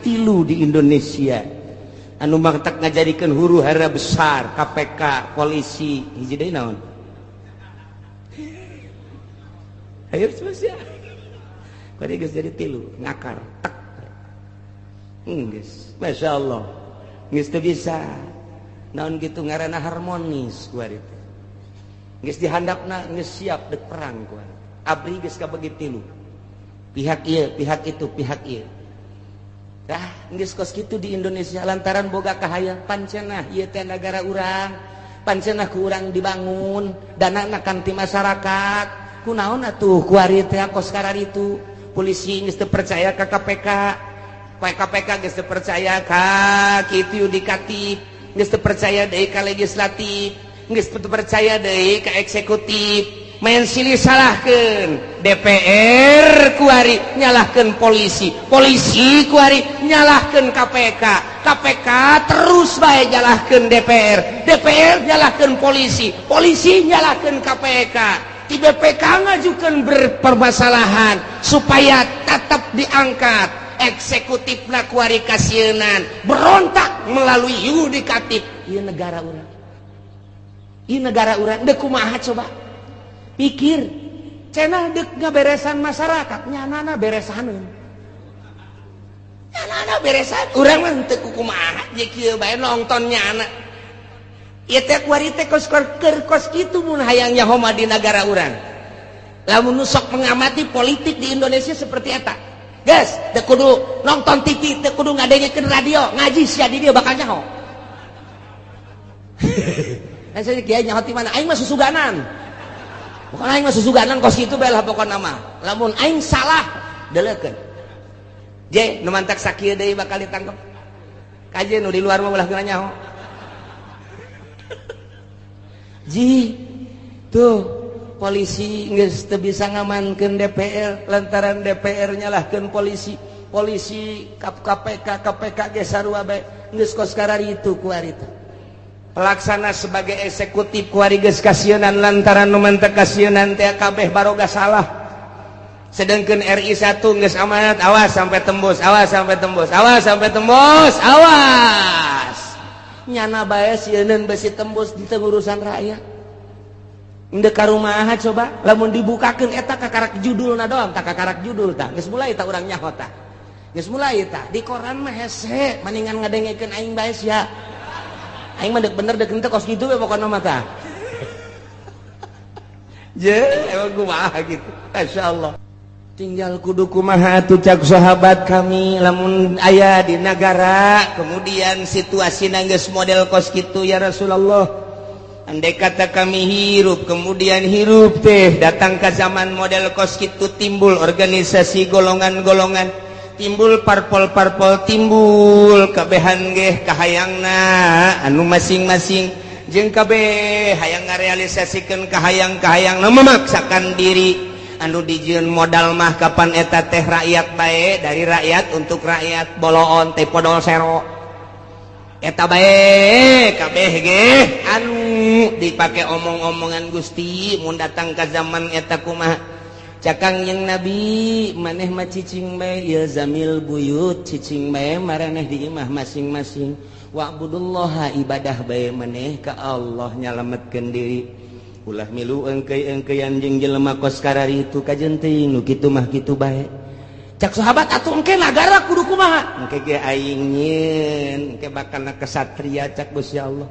tilu di Indonesia anu matak ngajadikeun huru hara besar, KPK, polisi, hiji deui naon? Ayo sia. Kuari geus jadi tilu, ngakar tek. Geus, Masya Allah. Geus teu bisa. Naon gitu ngaranna harmonis kuari teh. Geus dihandapna geus siap dek perang kuari. Abri geus kabagi tilu. Pihak ieu, pihak itu, pihak ieu. Tah, geus kos kitu di Indonesia lantaran boga kahayang pancenah ieu teh nagara urang. Pancenah ku urang dibangun, danana kan ti masyarakat. Kunaon atuh kuari teh kos kararitu. Polisi geus teu percaya ka KPK. KPK geus teu percaya ka kitu yudikatif, geus teu percaya deui ka legislatif, geus teu percaya deui ka eksekutif. Main silih salahkeun DPR kuari nyalahkeun polisi, polisi kuari nyalahkeun KPK, KPK terus bae nyalahkeun DPR, DPR nyalahkeun polisi, polisi nyalahkeun KPK. Di BPK ngajukeun berpermasalahan supaya tetap diangkat. Eksekutif kuari kasieunan berontak melalui yudikatif. Ieu negara urang, ieu negara urang deuk kumaha coba pikir. Cenah deuk ngaberesan masyarakat, nyanana beresaneun, nyanana beresan. Urang mah teu kumaha je kieu bae nonton nyana. Ieu teh kuari teh kos keur kos kitu mun hayang nyaho mah di nagara urang. Lamun nu sok mengamati politik di Indonesia seperti eta. Guys, teu kudu nonton TV, teu kudu ngadengekeun radio, ngaji sia di dieu bakal nyaho. Kan saya kiai nyaho ti mana? Aing mah susuganan. Pokokna aing mah susuganan kos kitu bae lah pokona mah. Lamun aing salah, deleukeun. Je, nu mantak sakieu deui bakal ditangkep. Kaje nu di luar mah ulah geuna nyaho. Ji, tuh polisi geus teu bisa ngamankeun DPR lantaran DPR nyalahkeun polisi, polisi KPK, KPK ge sarua bae geus kos kararitu kuari teh. Pelaksana sebagai eksekutif kuari geus kasieunan lantaran nu mantek kasieunan teh kabeh baroga salah. Sedangkan RI 1 geus amanat, awas sampai tembus, awas sampai tembus, awas sampai tembus, awas. Nyana bae sieuneun besi tembus di urusan rakyat. Endek ka rumaha coba lamun dibukakeun eta kakarak judulna doang, tak kakarak judul tah geus mulai tah urang nyaho tah. Geus mulai tah di koran mah hese maningan ngadengekeun aing bae sia. Aing mah deuk bener deuk henteu kos kitu we pokona mah tah. Je, emang kumaha gitu. Masyaallah. Tinggal kudu kumaha atuh cak sahabat kami lamun aya di nagara kemudian situasi geus model kos kitu ya Rasulullah. Andai kata kami hirup kemudian hirup teh datang ke zaman model kos kitu, timbul organisasi golongan-golongan, timbul parpol-parpol, timbul kabehan geh kahayangna anu masing-masing jeung kabeh hayang ngarealisasikeun kahayang-kahayangna memaksakan diri anu dijieun modal mah kapan eta teh rakyat bae, dari rakyat untuk rakyat, boloon teh podol sero eta bae kabeh ge anu dipake omong-omongan. Gusti, mun datang ka zaman eta kumaha? Cak Kangjeng Nabi, maneh mah cicing bae, ilzamil buyut, cicing bae maraneh di imah masing-masing, wa'budullaha, ibadah bae maneh ka Allah, nyalametkeun diri, ulah milu engkei-engkeian jeung jelema kos kararitu. Kajen teuing nu kitu mah kitu bae. Cak sahabat, atuh engke nagara kudu kumaha? Engke ge aing nyieun, engke bakal kesatria cak Gusti Allah.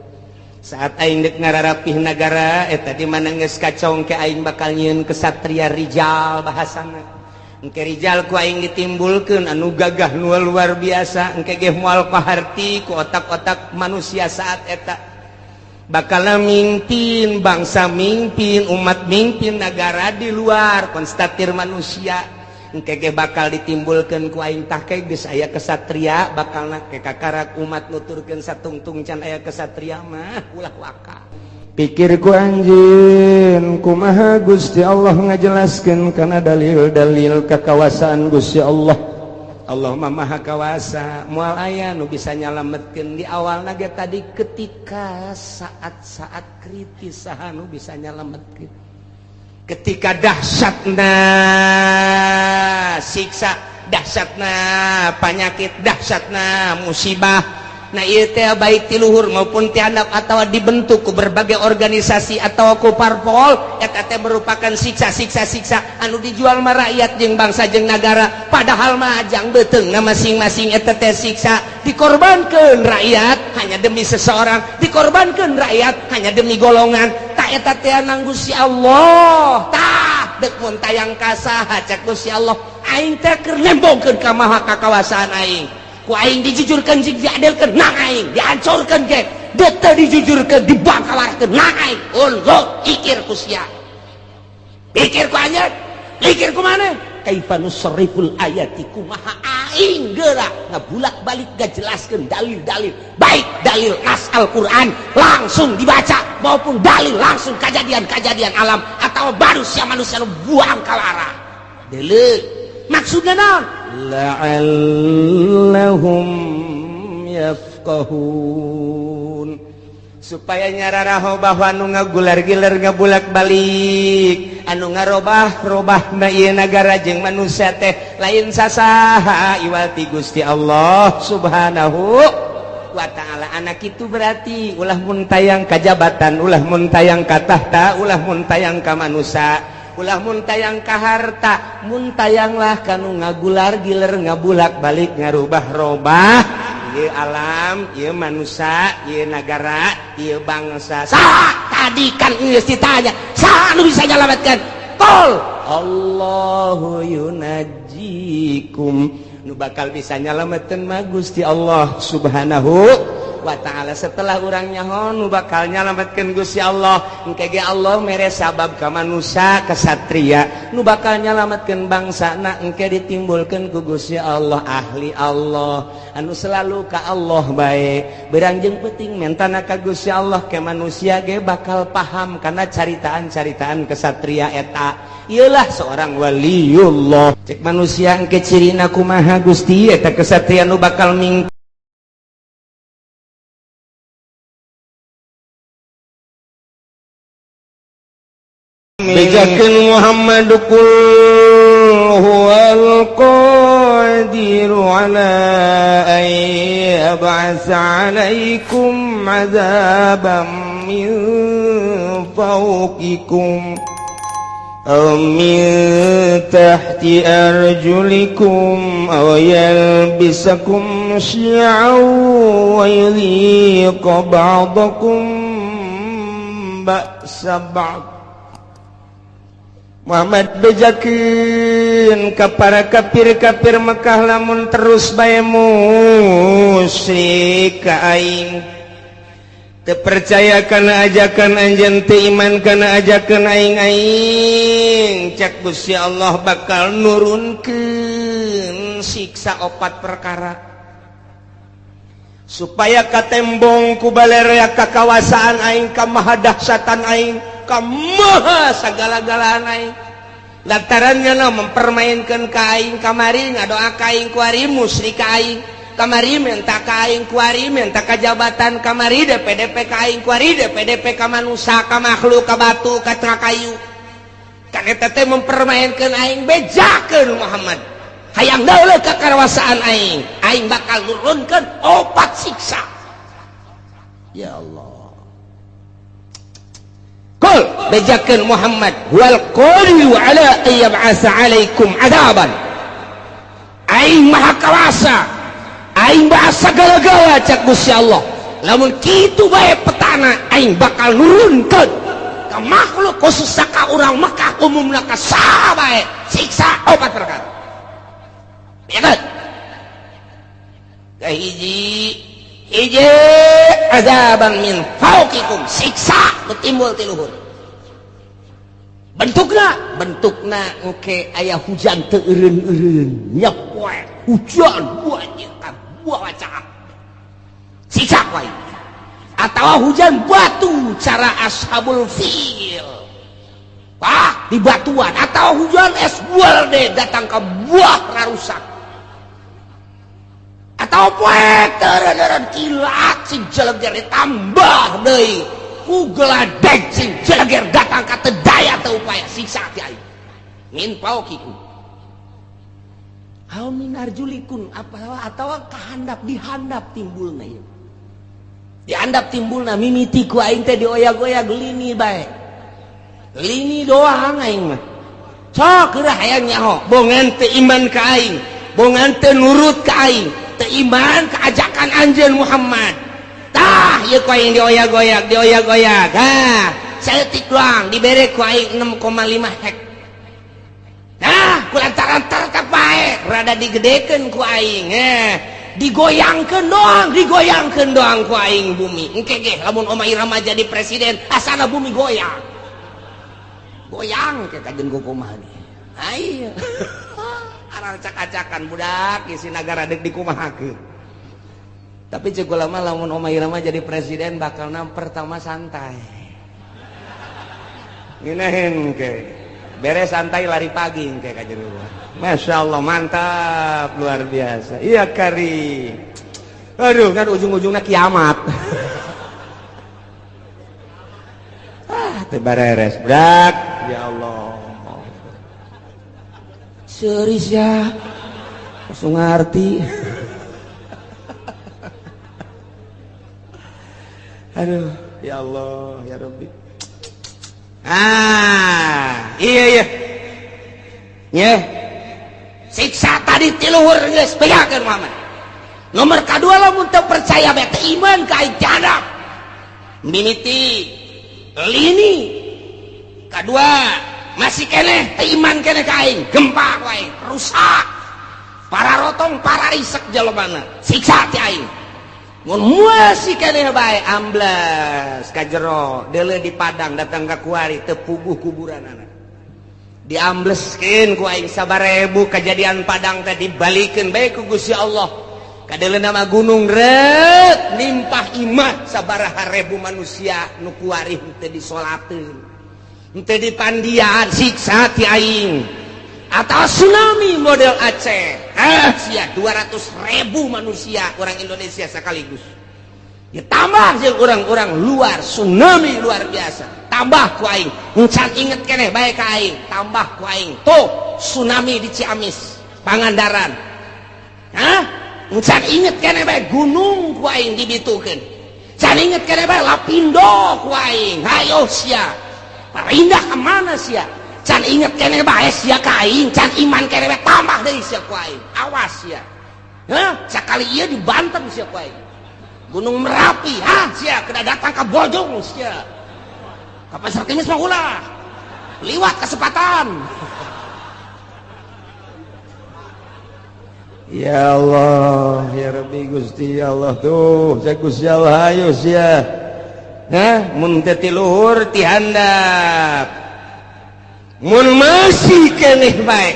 Saat aing dek ngararapih nagara eta di mana geus kacau, engke aing bakal nyieun kesatria, rijal bahasana. Engke rijal ku aing ditimbulkeun anu gagah nu luar biasa, engke ge moal kaharti ku otak-otak manusia. Saat eta bakal mimpin bangsa, mimpin umat, mimpin negara di luar konstatir manusia. Engke ge bakal ditimbulkeun ku aing. Tah ke geus aya kesatria, bakal ke kakarak umat nuturkeun satungtung can aya kesatria mah ulah waka. Pikir ku anjeun kumaha Gusti Allah ngajelaskeun kana dalil-dalil kekawasaan Gusti Allah? Allah mah maha kawasa, moal aya nu bisa nyalametkeun. Di awal ge tadi ketika saat-saat kritis, saha nu bisa nyalametkeun ketika dahsyatna siksa? Dahsyatna panyakit, dahsyatna musibah. Nah, ieu teh baik ti luhur maupun ti handap atau dibentuk ku berbagai organisasi atau ku parpol, eta teh merupakan siksa-siksa siksa anu dijual mah rakyat jeung bangsa jeung nagara, padahal mah jang beuteungna masing-masing. Eta teh siksa, dikorbankeun rakyat hanya demi seseorang, dikorbankeun rakyat hanya demi golongan. Tak eta teh nang Gusti Allah. Tah, dek mun tayang ka saha? Cek Gusti Allah, aing teh keur nembongkeun ka maha kakawasaan aing. Ku aing dijujurkeun jeung diadilkeun nang aing, dihancurkeun ge dek teu dijujurkeun, dibangkawarkeun nang aing. Unzur, pikir ku sia, pikir ku anjeun, pikir ku maneh. Kaifa nusarriful ayati, kumaha aing geura ngabulak-balik ngajelaskeun dalil-dalil, baik dalil nas Al-Qur'an langsung dibaca maupun dalil langsung kejadian-kejadian alam atau manusia manusia nu buang kalara. Deuleu, maksudna naon? La'allahum yafqahun, supaya nyararaho bahwa anu ngagular-giler, ngabulak-balik, anu ngarobah-robah na ieu nagara jeung manusia teh lain sasaha iwal ti Gusti Allah Subhanahu wa Ta'ala. Anak itu berarti ulah mun tayang ka jabatan, ulah mun tayang ka tahta, ulah mun tayang ka manusia, ulah mun tayang ka harta, mun tayanglah kanu ngagular giler, ngabulak balik, ngarubah-robah ieu alam, ieu manusia, ieu nagara, ieu bangsa. Saha tadi kan geus ditanya, saha anu bisa nyalametkeun? Qul Allahu yunajjikum. Nu bakal bisa nyalametkeun mah Gusti Allah Subhanahu wa Ta'ala. Setelah urang nyaho nu bakal nyalametkeun Gusti Allah, engke ge Allah mere sabab ka manusia kesatria nu bakal nyalametkeun bangsana. Engke ditimbulkeun ku Gusti Allah ahli Allah anu selalu ka Allah bae, beurang jeung peuting mentana ka Gusti Allah. Ke manusia ge bakal paham karena caritaan-caritaan kesatria eta. Iyalah seorang waliullah. Cek manusia, engke cirina kumaha, Gusti, eta kesatria nu bakal ming Bejakeun Muhammad, qul huwal qadiru ala an yab'atsa 'alaikum 'adzaban min fawqikum aw min tahti arjulikum aw yalbisakum syi'an wa yudhiqa ba'dakum ba'sa ba'd. Muhammad, bejakeun ka para kafir-kafir Mekah, lamun terus bae musyrik ka aing, teu percaya kana ajakan anjeun, teu iman kana ajakan aing, aing cak Gusti Allah bakal nurunkeun siksa opat perkara supaya katembong ku balerea kakawasaan aing, ka mahadahsyatan aing, ka maha sagala-galaan aing, lantarannya no mempermainkan ka aing. Kamari ngadoa ka aing, kuari musyrik ka aing, kamari minta ka aing, kuari minta ka jabatan, kamari DPDP ka aing, kuari DPDP ka manusia, ka makhluk, ka batu, ka kayu. Kan eta teh mempermainkan aing. Bejakeun Muhammad, hayang deuleu kakawasaan aing, aing bakal nurunkeun opat siksa. Ya Allah. Qul, bejakeun Muhammad, huwal qadiru ala an yab'atsa alaikum adzaban, aing maha kawasa, aing bahasa segala-gala cak Gusti Allah. Lamun kitu bae petana, aing bakal nurunkeun ka makhluk, khusus ka urang Mekah, umumna ka saha bae, siksa opat perkara. Ya kan? Kahiji hiji, azaban min fauqikum, siksa nu timbul ti luhur. Bentukna, bentukna engke aya hujan teu eureun-eureun, nyepoek hujan banjir ka buah caak, siksa wae, atau hujan batu cara ashabul fil, wah, di batuan, atau hujan es deh datang ke buah rarusak, atau poek teureun kilat sing jeleger, ditambah deui ku geladeg sing jeleger datang ka teu daya teu upaya, siksa ti aing. Min fauqikum. Aw min arjulikum apa atawa kahandap dihandap timbulna ieu. Dihandap timbulna mimiti ku aing teh dioyag-oyag lini bae. Lini doang aing mah. Sok geura hayang nyaho, bongan teu iman ka aing, bongan teu nurut ka aing, teu iman ka ajakan anjeun Muhammad. Tah ieu ku aing dioyag-oyag, dioyag-oyag. Hah, saeutik doang dibere ku aing 6,5 hek. Nah, kulantaran tetep bae rada digedekeun ku aing, digoyangkeun doang ku aing bumi. Engke ge lamun Oma Irama jadi presiden, asana bumi goyang. Goyang ke kajen kumaha nih. Ayo. Aracak-acakan budak isi nagara deuk dikumahakeun. Tapi ceuk ulama lamun Oma Irama jadi presiden bakalna pertama santai. Ngeunaheun ke. Beres santai lari pagi kayak kajian. Masya Allah mantap luar biasa. Iya kari. Aduh kan ujung-ujungnya kiamat. Ah teu bareres brak. Ya Allah. Serius ya. Langsung ngerti. Aduh ya Allah ya Rabbi. Ah, iya iya. Nya. Siksa tadi ti luhur geus bejakeun Muhammad. Nomor kadua lamun teu percaya bae teu iman ka aing jadap. Mimiti lini. Kadua masih keneh teu iman keneh ka aing, gempa ku aing, rusak. Para rotong, para risek jalmana. Siksa ti aing. Mun masih keneh bae ambles ka jero deuleu di Padang datang ka kuari teu puguh kuburanana. Diambleskeun ku aing sabarebu kejadian Padang teh dibalikeun bae ku Gusti Allah. Kadeuleu nama gunung reut nimpah imah sabaraha ribu manusia nu kuari teu disolateun. Teu dipandian siksa ti aing. Atau tsunami model Aceh. Ah, sia 200.000 manusia orang Indonesia sekaligus. Ya tambah jeung orang-orang luar tsunami luar biasa. Tambah ku aing. Encan inget keneh bae ka aing, tambah ku aing. Tuh tsunami di Ciamis, Pangandaran. Hah? Encan inget keneh bae gunung ku aing dibitukeun. Can inget keneh bae Lapindo ku aing. Hayo sia. Pindah ke mana sia? Can inget keneh bae sia ka aing, can iman keneh bae tambah deui sia ku aing. Awas sia. Hah? Sakali ieu dibanten sia ku aing. Gunung Merapi, hah sia kena datang ka Bojong sia. Ka Pasar Kemis mah ulah. Liwat kesempatan. Ya Allah, ya Rabbi Gusti ya Allah tuh, saya Gusti Allah ayo sia. Hah, mun teu ti luhur ti handap. Mun masih keneh bae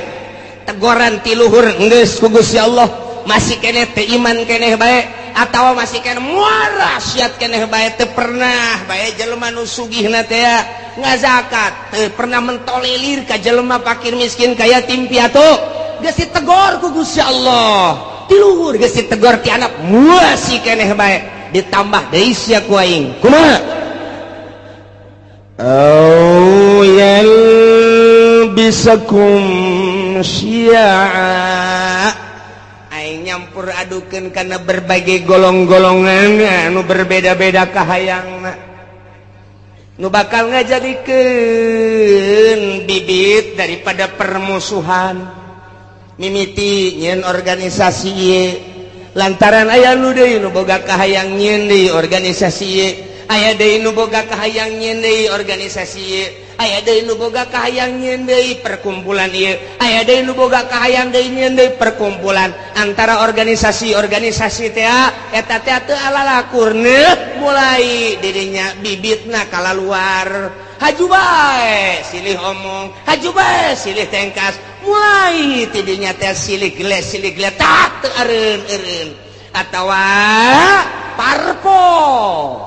tegoran ti luhur geus ku Gusti Allah, masih keneh teu iman keneh bae atawa masih keneh muara siat keneh bae teu pernah bae jelema nu sugihna teh ngazakat, teu pernah mentolelir ka jelema fakir miskin ka yatim piatu, geus ditegor ku Gusti Allah. Ti luhur geus ditegor ti anak masih keneh bae ditambah deui sia ku aing. Kumaha? Au yalbisakum syi'a. Aing nyampur adukeun kana berbagai golong-golongan anu berbeda-beda kahayangna. Nu bakal ngajadikeun bibit daripada permusuhan. Mimiti nyeun organisasi ieu lantaran aya nu deui nu boga kahayang nyeun deui organisasi ieu, aya deui nu boga kahayang nyeun deui organisasi ieu, aya deui nu boga kahayang nyeun deui perkumpulan ieu, aya deui nu boga kahayang deui nyeun deui perkumpulan antara organisasi-organisasi teh eta teh teu alalakurna mulai dirinya bibitna kalaluar. Haju bae silih omong, haju bae silih tengkas, mulai tidinya teh silih geles silih geletak teu eureun-eureun atawa parpol.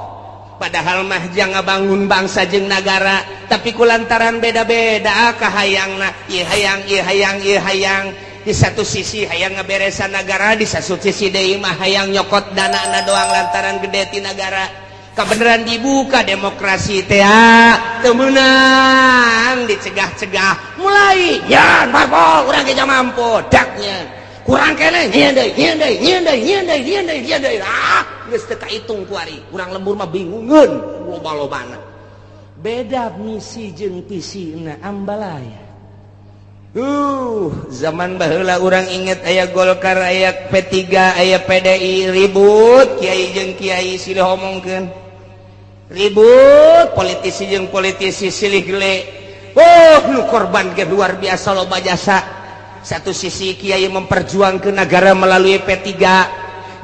Padahal mah jang ngabangun bangsa jeung nagara, tapi kulantaran beda-beda kahayangna, ieu hayang ieu hayang ieu hayang. Di satu sisi hayang ngaberesan nagara, di satu sisi deui mah hayang nyokot danana doang lantaran gede ti nagara. Kabeneran dibuka demokrasi teh teu meunang dicegah-cegah mulai ya parpol urang ge mampu daknya. Kurang keneh, nyieun deui, nyieun deui, nyieun deui, nyieun deui, nyieun deui, nyieun deui. Ah, geus teu kahitung kuari. Urang lembur mah bingungeun loba-lobana. Beda misi jeung visina, ambalaya. Zaman baheula urang inget aya Golkar, aya P3, aya PDI, ribut kiai jeung kiai silih omongkeun, ribut politisi jeung politisi silih gele. Oh, nu korban ge luar biasa loba jasa. Satu sisi kiai memperjuangkan negara melalui P3,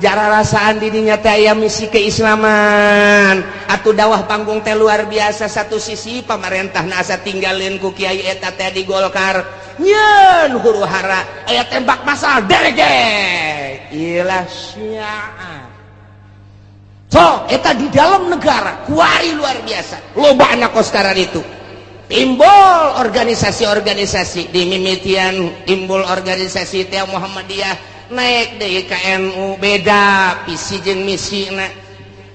jara rasaan dirinya teh aya misi keislaman atau dakwah panggung teh luar biasa. Satu sisi pamarentah asa tinggalin ku kiai eta teh di Golkar, nyeun huru hara, aya tembak masal derege ilah syiah. So eta di dalam negara kuari luar biasa loba anak sekarang itu timbul organisasi-organisasi di mimitian, timbul organisasi teh Muhammadiyah, naik deui ka NU, beda visi jeung misi na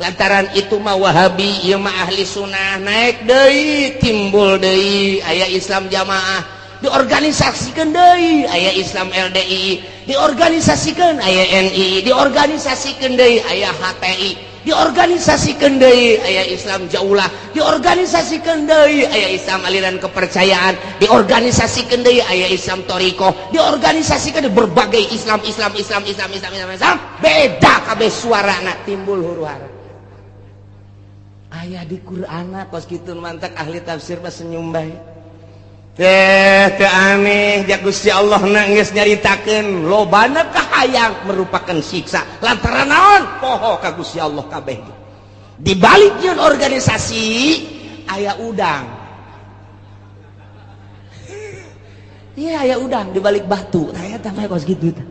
lantaran itu mah Wahabi, ieu mah ahli sunnah. Naik deui, timbul deui aya Islam jamaah, diorganisasikan deui aya Islam LDI, diorganisasikan aya NI, diorganisasikan deui aya HTI, diorganisasikan deui aya Islam Jaulah, diorganisasikan deui aya Islam aliran kepercayaan, diorganisasikan deui aya Islam Toriko, diorganisasikan berbagai Islam, Islam, Islam, Islam, Islam, Islam, Islam, beda kabeh suarana, timbul huru hara. Aya di Qur'an kos kitu, mantak ahli tafsir mah senyum bae teh. Teu aneh ja Gusti Allah geus nyaritakeun lobana kahayang merupakan siksa lantaran naon? Poho ka Gusti Allah kabeh. Di balik nyeun organisasi aya udang. Iya, aya udang di balik batu. Tah, eta mah kos kitu tah.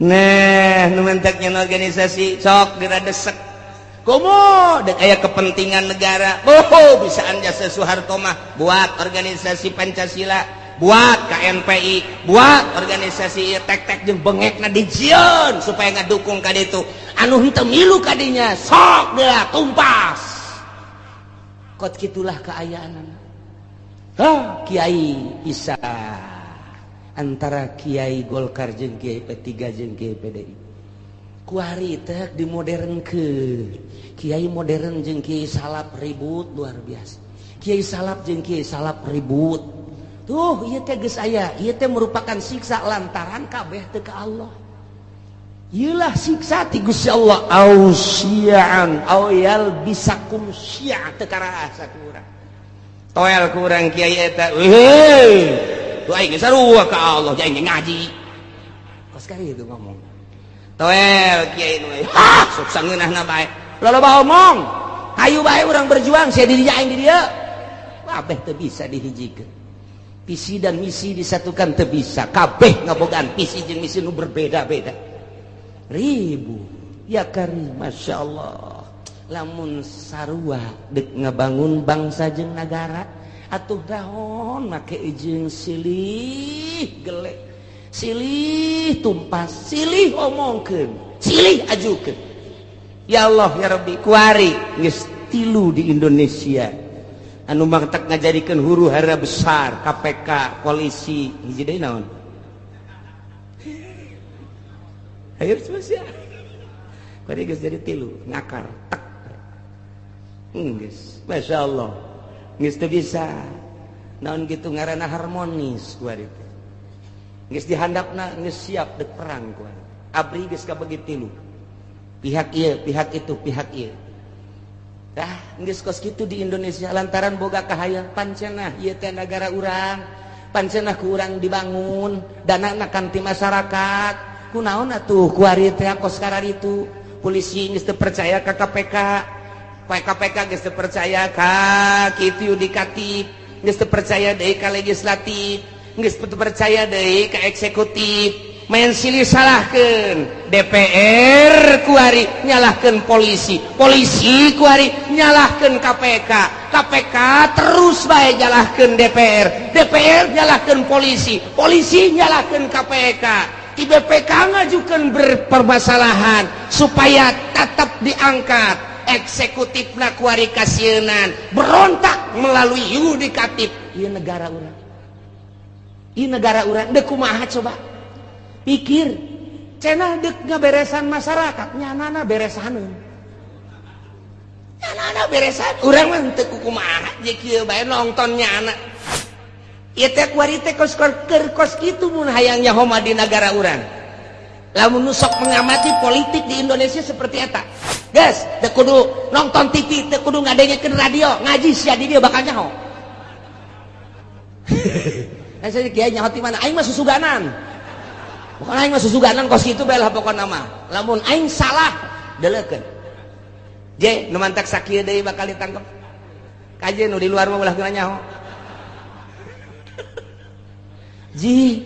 Nah, nu mentek nyeun organisasi sok geura desek komo dek aya kepentingan negara. Oh, bisaan jasa Soeharto mah buat organisasi Pancasila, buat KNPI, buat organisasi tek-tek jeung bengekna dijieun supaya ngadukung ka ditu. Anu henteu milu ka dinya sok geura tumpas. Kot kitulah keayaan. Hah, kiai bisa antara kiai Golkar jeung kiai P3 jeung kiai PDI kuari teh dimodernkeun. Kiai modern jeung kiai salaf ribut luar biasa, kiai salaf jeung kiai salaf ribut tuh. Ieu teh geus aya, ieu teh merupakan siksa lantaran kabeh teu ka Allah. Ieu lah siksa ti Gusti Allah, au syi'an au yalbisakum syi'a, teu karasa ku urang, toel ku urang kiai eta. Heuh, tuh aing geus sarua ka Allah, aing ngaji kos kali itu ngomong. Toel kiai nu, ha, sok sangeunahna bae, loba omong, hayu bae urang berjuang, sia di dinya, aing di dieu. Kabeh teu bisa dihijikeun, visi dan misi disatukan teu bisa, kabeh ngabogaan visi jeung misi nu berbeda-beda, ribu ya karim. Masya Allah, lamun sarua dek ngabangun bangsa jeung nagara atuh dahon make jeung silih gelek, silih tumpas, silih omongkeun, silih ajukeun. Ya Allah ya Rabbi, kuari geus tilu di Indonesia anu matak ngajadikeun huru hara besar, KPK, polisi, hiji deui naon? Ayo terus ya. Kuari geus jadi tilu ngakar tek. Geus, Masya Allah, geus teu bisa naon gitu ngaranna harmonis kuari teh. Geus dihandapna, geus siap dek perang kuari. Abri geus kabagi tilu. Pihak ieu, pihak itu, pihak ieu. Dah, geus kos kitu di Indonesia lantaran boga kahayang pancenah ieu teh nagara urang. Pancenah ku urang dibangun, danana kan ti masyarakat. Kunaon atuh kuari teh kos itu? Polisi geus teu percaya ka KPK. KPK geus teu percaya ka kitu yudikatif, geus teu percaya deui ka legislatif, geus teu percaya deui ka eksekutif. Main silih salahkeun. DPR kuari nyalahkeun polisi, polisi kuari nyalahkeun KPK, KPK terus bae nyalahkeun DPR, DPR nyalahkeun polisi, polisi nyalahkeun KPK. Di BPK ngajukan berpermasalahan supaya tetap diangkat. Eksekutif kuari kasieunan berontak melalui yudikatif. Ieu negara urang, ieu negara urang dek kumaha coba pikir. Cenah deuk ngaberesan masyarakat, nyanana beresaneun. Nyanana beresan. Urang mah teu kumaha je kieu bae nonton nyana. Ieu teh kuari teh kos keur kos kitu mun hayang nyaho mah di nagara urang. Lamun nu sok mengamati politik di Indonesia seperti eta. Geus, teu kudu nonton TV, teu kudu ngadengekeun radio, ngaji sia di dieu bakal nyaho. Nah, saya kiai nyaho ti mana? Aing mah susuganan. Pokoknya aing mah susuganan kos kitu bae lah pokona mah. Lamun aing salah, deleukeun. Je, nu mantak sakieu deui bakal ditangkep. Kaje nu di luar mah ulah geuna nyaho. Ji,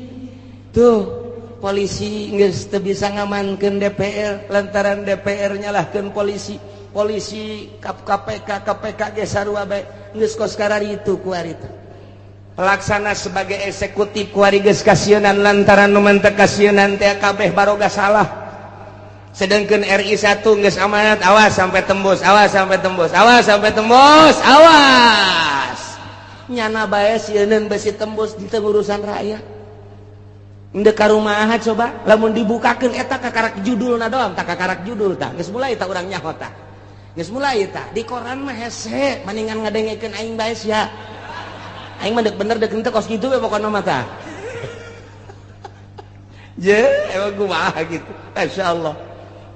tuh polisi geus teu bisa ngamankeun DPR lantaran DPR nyalahkeun polisi. Polisi KPK, KPK ge sarua bae geus kos kararitu ku harita. Pelaksana sebagai eksekutif kuari geus kasieunan lantaran nu mantek kasieunan teh kabeh baroga salah. Sedangkan RI 1 geus amanat, awas sampai tembus, awas sampai tembus, awas sampai tembus, awas. Nyana bae sieuneun besi tembus di urusan rakyat. Endek ka rumaha coba lamun dibukakeun eta kakarak judulna doang, tak kakarak judul tah. Geus mulai tah urang nyaho tah. Geus mulai tah di koran mah hese maningan ngadengekeun aing bae sia. Aing mah deuk bener deuk henteu kos kitu we pokona mah tah. Je, emang kumaha gitu. Masyaallah.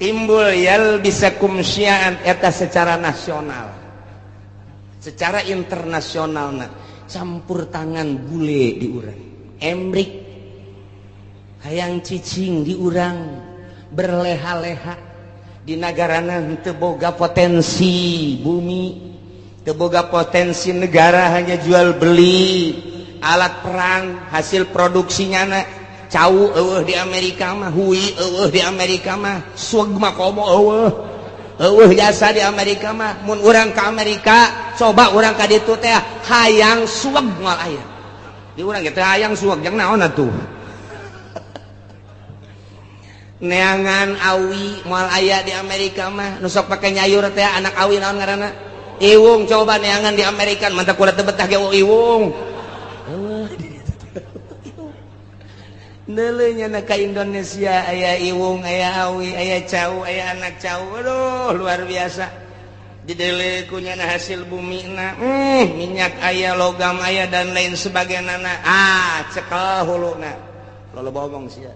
Timbul yalbisakum syi'an eta secara nasional. Secara internasional nah, campur tangan bule di urang. Emrik hayang cicing di urang berleha-leha di nagarana henteu boga potensi bumi. Teu boga potensi negara, hanya jual beli alat perang hasil produksinya na cau eueuh di Amerika mah, hui eueuh di Amerika mah, sueg mah komo eueuh eueuh jasa di Amerika mah. Mun urang ka Amerika, coba urang ka ditu teh hayang sueg moal aya di urang ge teh hayang sueg jang naon atuh. Neangan awi moal aya di Amerika mah, nu sok pake nyayur teh anak awi naon ngaranna? Iwung. Coba neangan di Amerika, mantap kula teu betah ge iwung. Neuleuh nya ka Indonesia aya iwung, aya awi, aya cau, aya anak cau. Aduh, luar biasa. Dideuleu ku nyana hasil bumi na, minyak aya, logam aya, dan lain sebagainya. Ah, cekel huluna. Loba omong sia.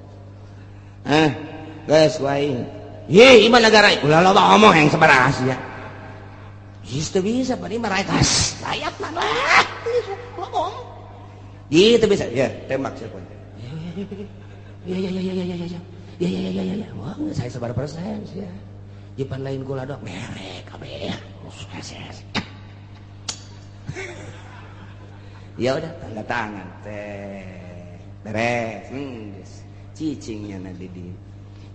Ah, geus wae. Ye, ieu negara ulah loba omong yang sabaraha sia. Geus teu bisa pan ieu rakyat, rakyat mah lah. Ngomong. Gitu bisa. Ya, tembak siapa. Ya ya ya ya ya ya ya. Ya ya ya ya ya. Wah, saya sebar persen ya. Jepan lain gula dok merek kabeh. Ya udah tanda tangan teh. Beres. Cicingnya nanti di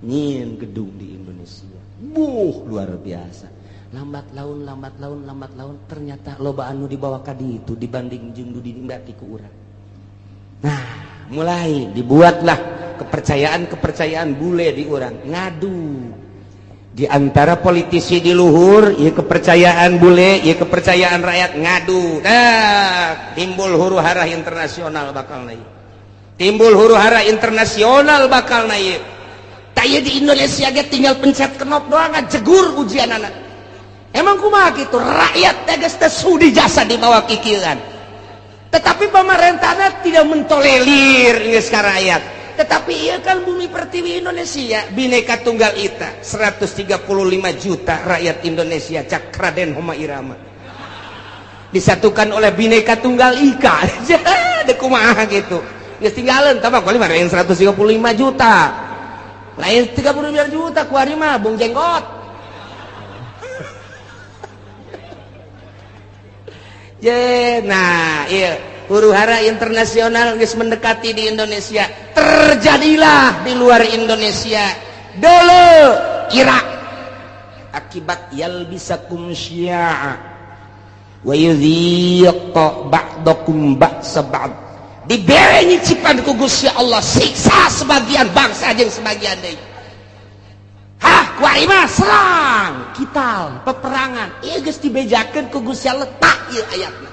nyieun gedung di Indonesia. Buh, luar biasa. Lambat laun, lambat laun, lambat laun ternyata loba anu dibawa ka ditu dibanding jeung nu dinikmati ku urang. Nah, mulai dibuatlah kepercayaan-kepercayaan bule di urang. Ngadu di antara politisi di luhur, ya kepercayaan bule, ya kepercayaan rakyat ngadu. Nah, timbul huru hara internasional bakal naik. Timbul huru hara internasional bakal naik. Taya di Indonesia ge tinggal pencet knop doang jegur ujian anak. Emang kumaha gitu rakyat tegas teh sudi jasa di bawah kikiran. Tetapi pemerintahnya tidak mentolerir geus ka rakyat. Tetapi iya kan bumi pertiwi Indonesia Bhinneka Tunggal Ika 135 juta rakyat Indonesia cak Raden Rhoma Irama disatukan oleh Bhinneka Tunggal Ika. Dek kumaha gitu. Geus tinggalan tambah kali mah 135 juta. Lain 35 juta kuari mah Bung Jenggot. Je, nah, iya huru hara internasional geus mendekati di Indonesia. Terjadilah di luar Indonesia. Dulu Irak akibat yalbisakum syi'a wa yudhiq ba'dakum ba'sa ba'd. Dibere nyicipan ku Gusti Allah siksa sebagian bangsa jeung sebagian deui. Hah, kuari mah serang, kital, peperangan. Ieu geus dibejakeun ku Gusti Allah tak ieu ayatna.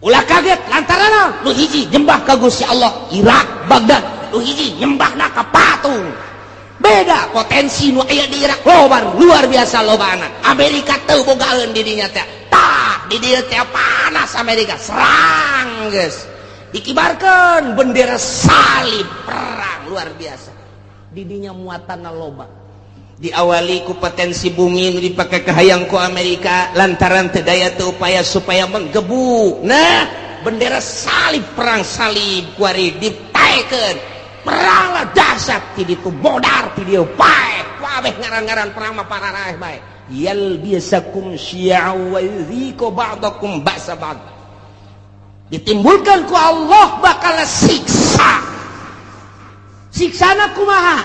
Ulah kaget lantaran naon? Nu hiji nyembah ka Gusti Allah Irak Baghdad, nu hiji nyembahna ka patung. Beda potensi nu aya di Irak loba, luar biasa lobana. Amerika teu bogaeun di dinya teh. Tah, di dieu teh panas Amerika, serang geus. Dikibarkeun bendera salib perang luar biasa. Di dinya muatanna loba. Diawali ku potensi bumi nu dipake kahayang ku Amerika lantaran teu daya teu upaya supaya menggebu. Nah, bendera salib perang salib kuari ditaekeun. Peranglah dahsyat ti ditu modar ti dieu paeh kabeh ngaran-ngaran perang mah pararaeh bae. Yalbisakum syi'a wa yudhiqu ba'dakum ba'sa ba'd. Ditimbulkan ku Allah bakal siksa. Siksana kumaha?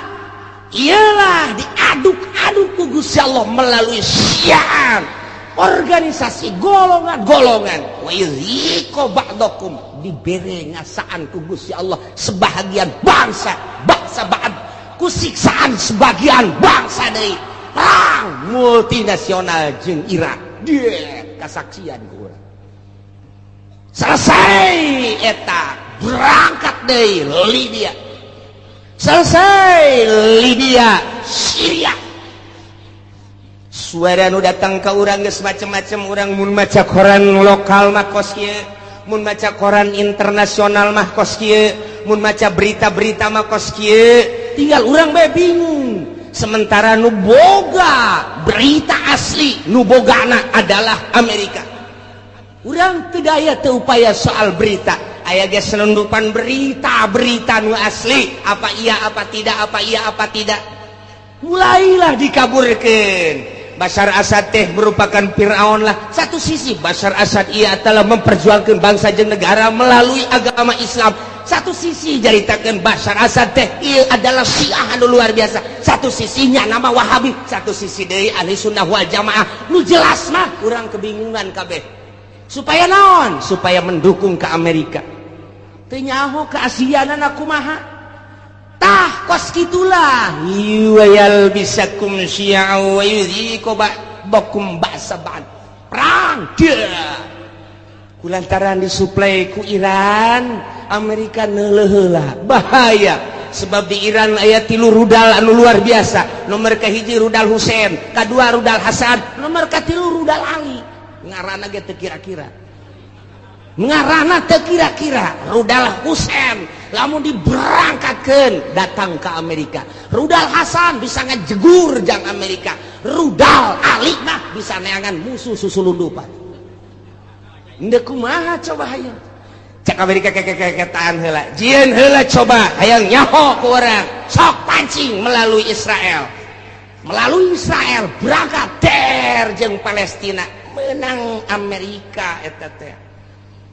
Ialah diaduk-aduk ku Gusti Allah melalui syi'an, organisasi golongan-golongan. Wa yudhiqu ba'dakum, dibere ngasaan ku Gusti Allah sebahagian bangsa, bangsa ba'd, ku siksaan sebagian bangsa deui. Perang multinasional jeung Irak. Dia kasaksian ku urang. Selesai eta berangkat deui Libya. Selesai Libya, Syria. Suara nu datang ka urang geus macem-macem. Urang mun maca koran lokal mah kos kieu, mun maca koran internasional mah kos kieu, mun maca berita-berita mah kos kieu, tinggal urang bae bingung. Sementara nu boga berita asli, nu bogana adalah Amerika. Urang teu daya teu upaya soal berita. Aya ge selundupan berita-berita nu asli, apa iya apa tidak, apa iya apa tidak. Mulailah dikaburkeun. Bashar Assad teh merupakan Fir'aun lah. Satu sisi Bashar Assad ia telah memperjuangkan bangsa jeung negara melalui agama Islam. Satu sisi jaritakeun Bashar Assad teh ieu adalah Syiah anu luar biasa. Satu sisinya nama Wahabi, satu sisi deui Ahli Sunnah wal Jamaah. Nu jelas mah urang kebingungan kabeh. Supaya naon? Supaya mendukung ke Amerika. Teu nyaho keaslianana kumaha. Tah kos kitulah yalbisakum syi'a wa yudhiqu ba'dakum ba'sa ba'd. Perang dia kulantaran disuplai ku Iran, Amerika neuleuh heula bahaya sebab di Iran aya 3 rudal anu luar biasa. Nomor kahiji rudal Husain, kadua rudal Hasan, nomor katilu rudal Ali. Ngaranna ge teu kira-kira, ngaranna teu kira-kira. Rudal Husain lamun diberangkatkeun datang ke Amerika, rudal Hasan bisa ngejegur jang Amerika, rudal Ali mah bisa neangan musuh susulundupan. Ndek kumaha coba hayang cek Amerika kekekeketaan heula, jieun heula coba hayang nyaho ku urang, sok pancing melalui Israel, melalui Israel berangkat der jeung Palestina, menang Amerika eta teh.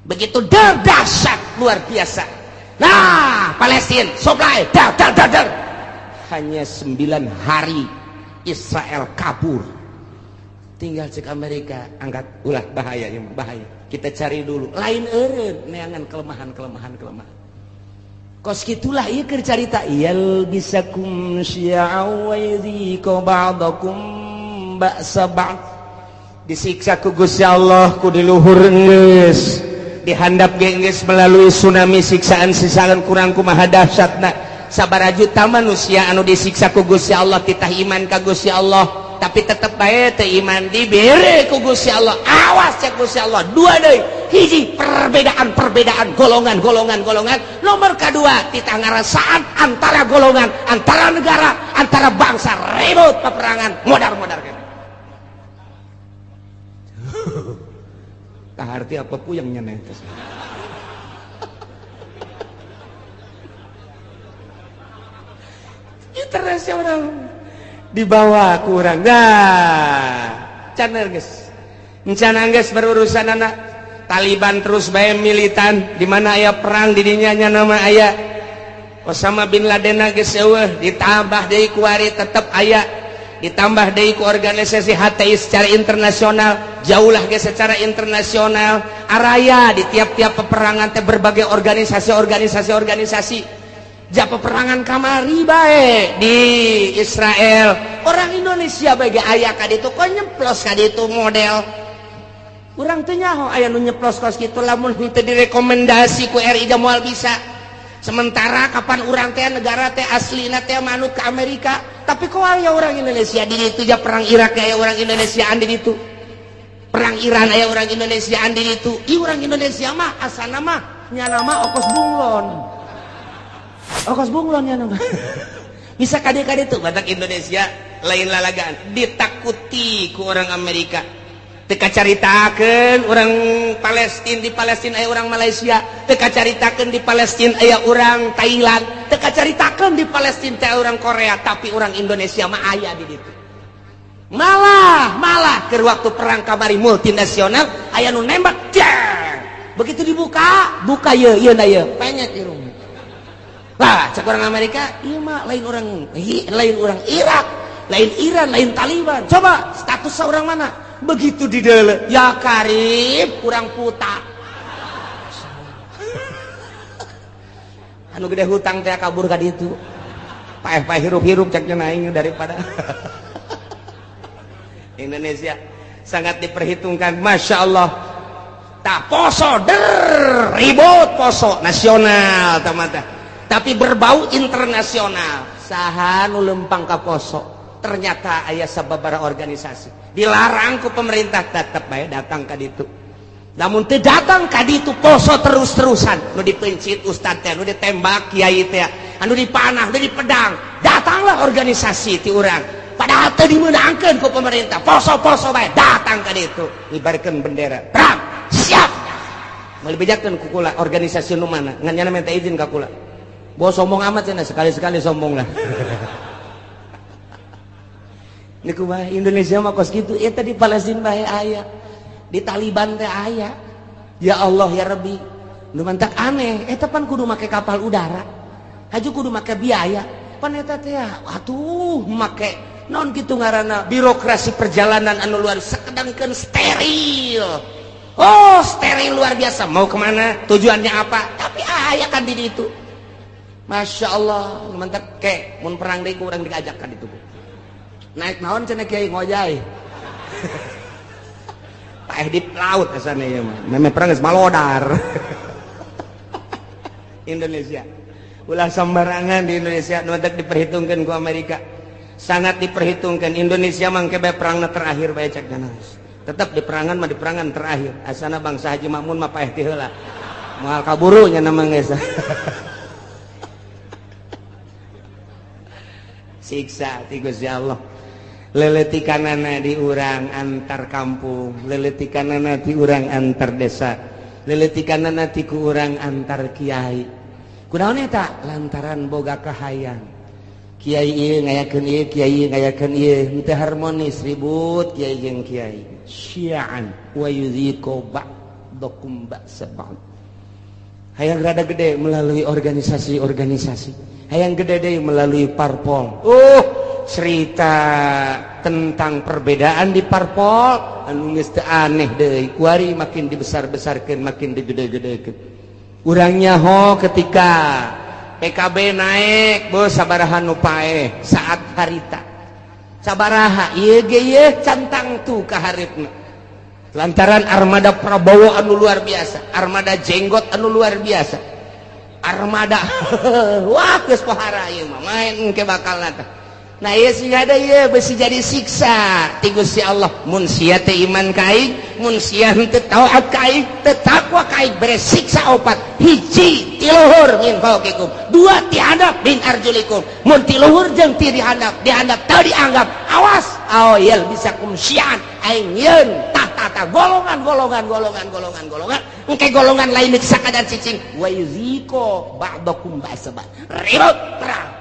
Begitu der dahsyat luar biasa. Nah, Palestina supply dar dar dar dar. Hanya 9 hari Israel kabur. Tinggal cek Amerika angkat ulah bahaya ya, bahaya. Kita cari dulu. Lain eureun neangan kelemahan-kelemahan kelemahan. Kos kitulah ieu keur carita yalbisakum syi'a wa yudhiqu ba'dakum ba'sa ba'd. Disiksa ku Gusti Allah ku di luhur geus, dihandap geus melalui tsunami siksaan-siksaan kurang kumaha dahsyatna. Sabaraha juta manusia anu disiksa ku Gusti Allah titah iman ka Gusti Allah, tapi tetep bae teu iman dibere ku Gusti Allah. Awas cek Gusti Allah, dua deui, hiji perbedaan-perbedaan golongan-golongan golongan, nomor kedua titah ngarasaan antara golongan, antara negara, antara bangsa, ribut peperangan modar-modar kene. Tah arti apa puyeng nyeneh teh. Internasional dibawa kurang dah can geus encan geus berurusan anak Taliban terus bae militan di mana aya perang di dinya nya nama aya Osama bin Laden geus eueuh ditambah deui ku ari tetep aya, ditambah deui ku organisasi HTI secara internasional, jauhlah ge secara internasional araya di tiap-tiap peperangan teh berbagai organisasi-organisasi organisasi. Ja peperangan kamari bae di Israel, orang Indonesia bae ge aya ka ditu kok nyeplos ka ditu model. Urang teu nyaho aya nu nyeplos kos kitu lamun henteu direkomendasi ku RI moal bisa. Sementara kapan urang teh negara teh aslina teh manut ke Amerika, tapi kok aya orang Indonesia di ditu? Ja perang Irak aya orang Indonesia di ditu, perang Iran aya orang Indonesia di ditu. Ih, orang Indonesia mah asana mah nyana mah okos bunglon, okos bunglon nyana mah bisa kade-kade tuh. Batak Indonesia lain lalagaan, ditakuti ku orang Amerika. Teu kacaritakeun orang Palestina, di Palestina aya orang Malaysia. Teu kacaritakeun di Palestina aya orang Thailand. Teu kacaritakeun di Palestina teh orang Korea, tapi orang Indonesia mah aya di ditu. Malah malah ke waktu perang kamari multinasional aya nu nembak jeng. Begitu dibuka buka ye ye na ye penyet irung lah. Cek orang Amerika, ieu mah lain orang, lain orang Irak, lain Iran, lain Taliban. Coba status orang mana? Begitu di dalam, ya karib kurang puta anu gede hutang teh kabur ka ditu, paeh-paeh hirup-hirup ceknya naing daripada Indonesia sangat diperhitungkan. Masya Allah. Tak poso der ribut, poso nasional tamata, tapi berbau internasional. Saha nu lempang ka poso? Ternyata aya sababara organisasi dilarang ku pemerintah, tetap bae datang ka ditu. Namun teu datang ka ditu, poso terus-terusan. Nu dipencit ustad teh, nu ditembak kiai teh, anu dipanah, nu dipedang. Datanglah organisasi ti urang, padahal teu dimeunangkeun ku pemerintah. Poso-poso bae datang ka ditu, ngibarkeun bendera perang siap. Moal dibejakeun ku kula organisasi nu mana, ngan nyana minta izin ka kula. Bos sombong amat cenah, sekali-sekali sombong lah. Niku mah Indonesia mah kos kitu. Eta di Palestina bae aya, di Taliban teh aya. Ya Allah ya Rabbi, nu mantak aneh eta pan kudu make kapal udara, haju kudu make biaya pan eta teh. Atuh make non kitu ngaranna birokrasi perjalanan anu luar sakedangkeun steril. Oh, steril luar biasa. Mau kemana, tujuannya apa, tapi aya kan di ditu. Masya Allah, nu mantak ke mun perang deui ku urang diajak ka ditu. Naik naon cenah kiai? Ngojay paeh di laut asana ieu mah. Meme perang geus malodar. Indonesia ulah sembarangan. Di Indonesia nu mantak diperhitungkan ku Amerika, sangat diperhitungkan. Indonesia mangke bae perangna terakhir bae cek naos. Tetap di perangan mah di perangan terakhir. Asana bangsa Haji Makmun mah paeh ti heula, moal kaburu nya nama geus siksa ti Gusti Allah. Leletikanana di urang antar kampung, leletikanana di urang antar desa, leletikanana ti ku urang antar kiai. Kunaon eta? Lantaran boga kahayang kiai ieu ngayakeun ieu, kiai ngayakeun ieu, henteu harmonis, ribut kiai jeung kiai. Syi'an wa yudziqu ba'dakum ba'sa ba'd. Hayang rada gede melalui organisasi-organisasi, hayang gede deh melalui parpol. Cerita tentang perbedaan di parpol anu geus teu aneh deui kuari, makin dibesar-besarkeun, makin digede-gedekeun. Urang nyaho ketika PKB naik, bos, sabaraha nu paeh saat harita, sabaraha ieu ge ieu cantang tuh ka hareupeuna lantaran armada Prabowo anu luar biasa, armada jenggot anu luar biasa, armada wah geus pohara ieu mah main engke bakal tah. Nah, ieu sih ada ieu besi jadi siksa ti Gusti Allah. Mun sia teh iman ka aing, mun sia henteu taat ka aing, teu takwa ka aing, bere siksa opat. Hiji ti luhur, min fauqikum, dua ti handap, min arjulikum. Mun ti luhur jeung ti dihandap, dihandap teu dianggap, awas, aw yalbisakum syi'an, aing yeun tah golongan golongan golongan golongan golongan, engke golongan lain sakadar cicing. Wa yuziko ba'dakum ba'sa ba'd, ribut perang.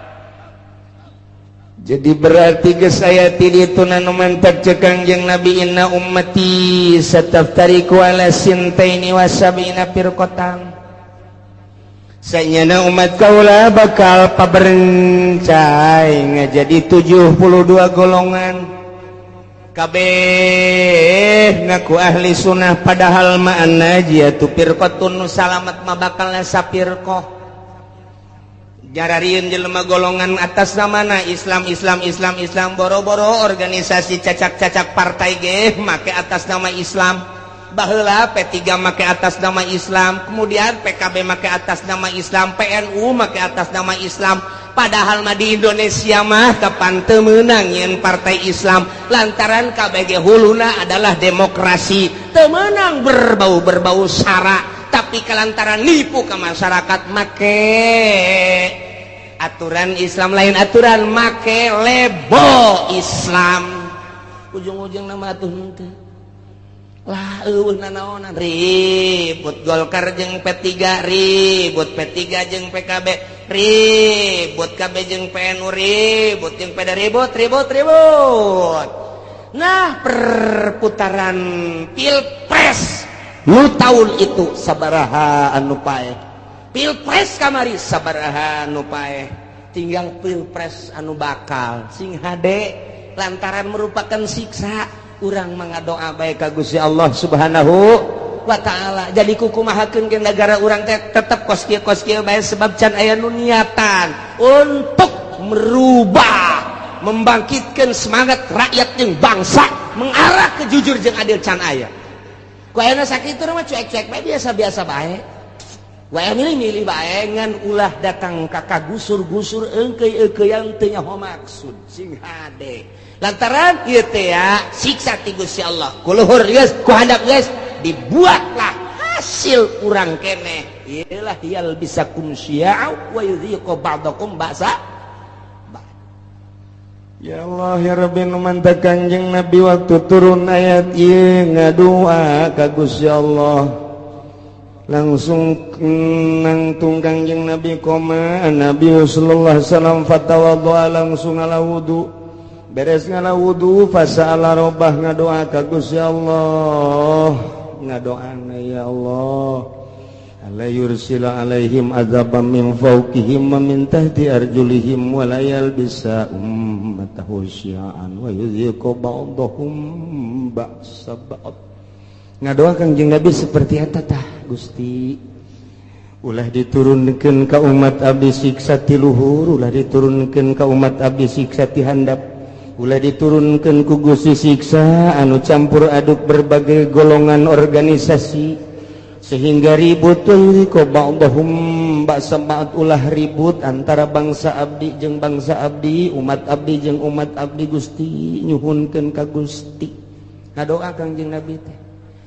Jadi berarti geus aya ti ditu nu mantak cek Kangjeng Nabi, inna ummati sataftariqu ala sintaini wa sab'ina firqatan. Sanyana umat kaula bakal paberencai ngajadi 72 golongan, kabeh ngaku ahli sunnah, padahal mah najiyatu firqatun, nu salamet mah bakal sapirqah. Jararieun jelema golongan atas namana Islam, Islam, Islam, Islam. Boro-boro organisasi cacak-cacak partai ge make atas nama Islam. Baheula P3 make atas nama Islam, kemudian PKB make atas nama Islam, PNU make atas nama Islam. Padahal mah di Indonesia mah kapan teu meunang yen partai Islam, lantaran KBG huluna adalah demokrasi, teu meunang berbau-berbau sara. Tapi kelantaran nipu ke masyarakat, make aturan Islam, lain aturan, make label Islam, ujung-ujung nama tuh henteu lah, eueuh nanaonan. Ribut Golkar jeung P3, ribut P3 jeung PKB, ribut KB jeung PNU, ribut jeung PD, ribut, ribut, ribut. Nah, perputaran pilpres nu tahun itu sabaraha anu paeh, pilpres kamari sabaraha anu paeh, tinggal pilpres anu bakal. Sing hade, lantaran merupakan siksa, urang mengadoa bae ka Gusti Allah Subhanahu wa Ta'ala. Jadi kukumahakeun ke negara urang teh tetep kos kieu, kos kieu bae, sebab can aya nu niatan untuk merubah, membangkitkan semangat rakyat jeung bangsa mengarah ke jujur jeung adil, can aya. Ku ayeuna sakitu mah cuek-cuek bae, biasa-biasa bae wae, milih-milih bae, ngan ulah datang ka kagusur-gusur, eungkeuy-eungkeuyan, teu nyaho maksud. Sing hade, lantaran ieu teh ya siksa ti Gusti Allah. Ku luhur geus, ku handap geus, dibuatlah hasil urang keneh ieulah, yalbisakum syi'a wa yudhiqu ba'dakum ba'sa. Ya Allah ya Rabbi, nu mantak Kanjeng Nabi waktu turun ayat ieu ngadua ka Gusti Allah, langsung nangtung Kanjeng Nabi, koma Nabi sallallahu alaihi wasallam fatawaddoa, langsung ngala wudu. Beres ngala wudu, fasa'ala robbah, ngadoa ka Gusti Allah. Ngadoana, ya Allah, alla yursila alaihim azaban min fawqihim wa min tahti arjulihim wa la yalbisa ummatahu syi'an wa yudhiqu ba'dahum ba'sa ba'd. Ngadoa Kangjeng Nabi seperti eta tah, Gusti, ulah diturunkeun ka umat abdi siksa ti luhur, ulah diturunkeun ka umat abdi siksa ti handap, ulah diturunkeun ku Gusti siksa anu campur aduk berbagai golongan organisasi sehingga ribut, ba'dahum ba'sa ba'd. Ulah ribut antara bangsa abdi jeung bangsa abdi, umat abdi jeung umat abdi. Gusti, nyuhunkeun ka Gusti. Ngadoa Kangjeng Nabi teh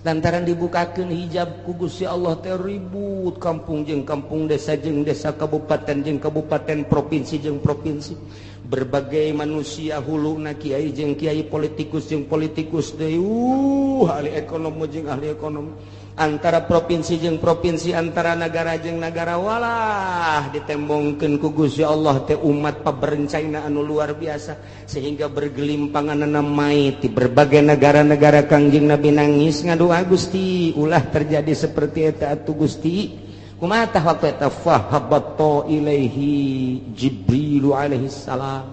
lantaran dibukakeun hijab ku Gusti Allah teh, ribut kampung jeung kampung, desa jeung desa, kabupaten jeung kabupaten, provinsi jeung provinsi, berbagai manusia huluna, kiai jeung kiai, politikus jeung politikus deui, ahli ekonomi jeung ahli ekonomi, antara provinsi jeung provinsi, antara negara jeung negara. Walah, ditembongkeun ku Gusti Allah teh umat paberencana anu luar biasa sehingga bergelimpangan mayit di berbagai negara-negara. Kangjeng Nabi nangis, ngadoa, Gusti, ulah terjadi seperti eta atuh Gusti. Kumaha tah waktu eta? Fahabatta ilaihi Jibril alaihi salam.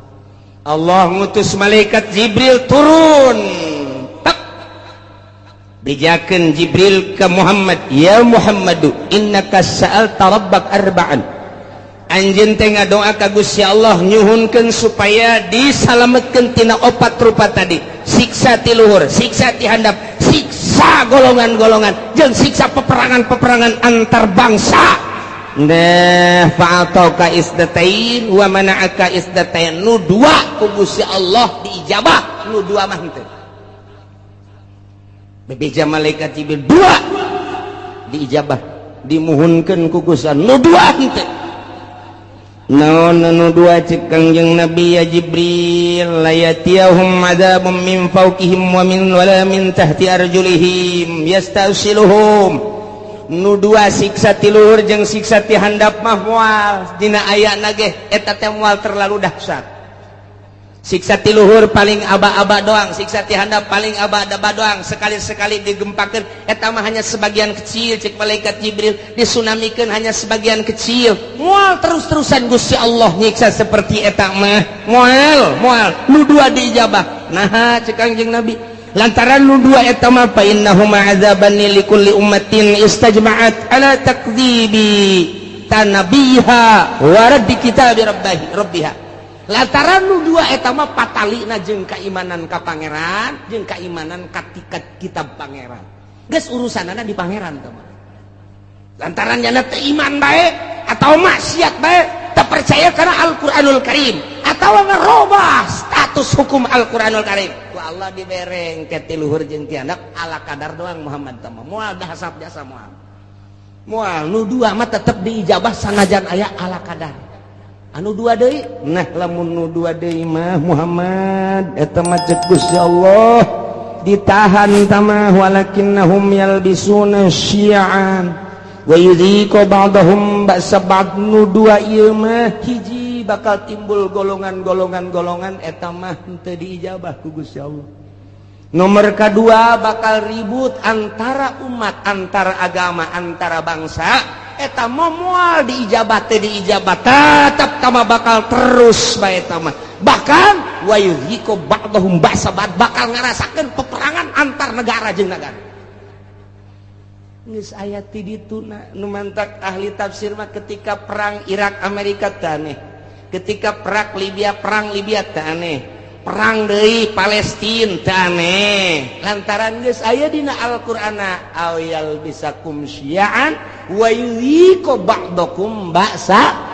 Allah ngutus malaikat Jibril turun. Bejakeun Jibril ke Muhammad, ya Muhammadu, innaka sa'alta rabbak arba'an, anjeun teh ngadoa ka Gusti Allah nyuhunkeun supaya disalametkeun tina opat rupa tadi, siksa ti luhur, siksa ti handap, siksa golongan-golongan, jeung siksa peperangan-peperangan antar bangsa. Nah, fa'atauka isdatain wa mana'aka isdatain. Nu dua ku Gusti Allah diijabah, nu dua mah henteu. Bebeja malaikat Jibril, dua diijabah, dimuhunkeun ku Gusti, nu dua henteu. Naon anu dua? Cek Kangjeng Nabi, ya Jibril, la yatiyahum adzabun min fawqihim wa min wala min tahti arjulihim yastasiluhum. Nu dua, siksa ti luhur jeung siksa ti handap mah moal dina ayana ge eta teh moal terlalu dahsyat. Siksa ti luhur paling aba-aba doang, siksa ti handap paling aba-aba doang, sekali-sekali digempakeun, eta mah hanya sebagian kecil. Cek malaikat Jibril, disunamikeun hanya sebagian kecil, moal terus-terusan Gusti Allah nyiksa seperti eta mah, moal, moal. Nu dua diijabah. Nah, cek Kangjeng Nabi, lantaran nu dua eta mah fa innahuma azabani likulli ummatin istajma'at ala takdzibi tanabiha wa raddi kitabi rabbiha rabbiha. Lantaran nu dua eta mah patalina jeung keimanan ka pangeran jeung keimanan ka kitab pangeran. Geus urusanana di Pangeran teh mah. Lantaran nyana teu iman bae atau maksiat bae, teu percaya karena Al-Qur'anul Karim atau ngerubah status hukum Al-Qur'anul Karim. Ku Allah dibereng ke ti luhur jeung ti handap ala kadar doang. Muhammad teh mah moal dahasap jasa, moal moal. Nu dua mah tetep diijabah sanajan aya ala kadar. Anu dua deui, nah, lamun nu dua deui mah, Muhammad, eta mah cek Gusti Allah ditahan tamah, walakinnahum yalbisuna syi'an wa yudhiqu ba'dahum ba'sa ba'd. Nu dua ieu mah, hiji, bakal timbul golongan-golongan golongan, eta mah henteu diijabah ku Gusti Allah. Nomor kedua, bakal ribut antara umat, antara agama, antara bangsa, eta mah moal diijabah teh, diijabah tetap tama, bakal terus bae eta mah. Bahkan wa yudhiqu ba'dahum ba'sa ba'd, bakal ngarasakeun peperangan antar negara jeung negara. Geus aya ti dituna. Nu mantak ahli tafsir mah ketika perang Irak Amerika teh aneh, ketika perang Libya teh aneh, perang deui Palestina teh aneh, lantaran geus aya dina Al-Qur'ana aw yalbisakum syi'an wa yudhiqu ba'dakum ba'sa.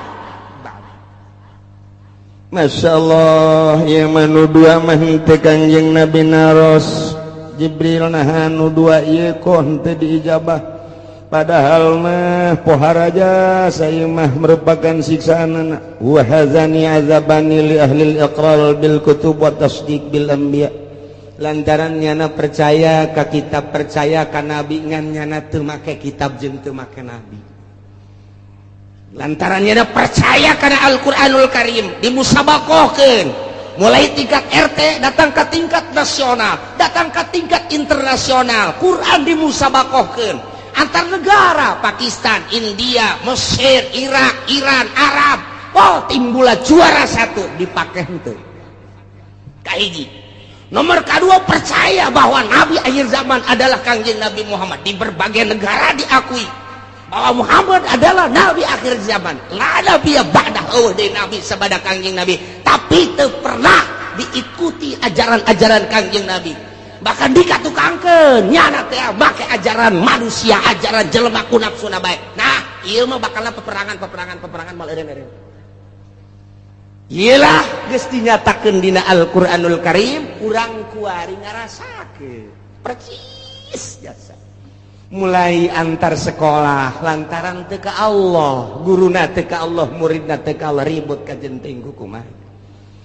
Masya Allah ya, mah nu dua mah henteu. Kangjeng Nabi naros Jibril, nah, nu dua ieu kok henteu diijabah, padahal mah poharaja saya mah merupakan siksaan. Wa hadzani azabani li ahli al-iqrar bil kutub wa tasdiq bil anbiya, lantaran nyana percaya ka kitab, percaya ka nabi, ngan nyana teu make kitab jeung teu make nabi, lantaran nyana percaya kana Al-Qur'anul Karim dimusabakohkeun mulai tingkat RT datang ke tingkat nasional, datang ke tingkat internasional. Quran dimusabakohkeun antar negara, Pakistan, India, Mesir, Irak, Iran, Arab. Oh, timbulah juara satu, dipakai henteu. Kahiji, nomor kedua, percaya bahwa nabi akhir zaman adalah Kangjeng Nabi Muhammad. Di berbagai negara diakui bahwa Muhammad adalah nabi akhir zaman, la nabi ba'dah, eueuh deui nabi sabada Kangjeng Nabi, tapi teu pernah diikuti ajaran-ajaran Kangjeng Nabi. Bahkan dikatukangkeun nyana teh make ajaran manusia, ajaran jelema ku nafsuna bae. Nah, ieu mah bakalna peperangan, peperangan, peperangan, mal eureun-eureun. Iyalah, geus dinyatakeun dina Al-Qur'anul Karim, urang kuari ngarasakeun percis jasa Mulai antar sekolah lantaran teu ka Allah, guruna teu ka Allah, muridna teu ka Allah, ribut kajenting kumaha.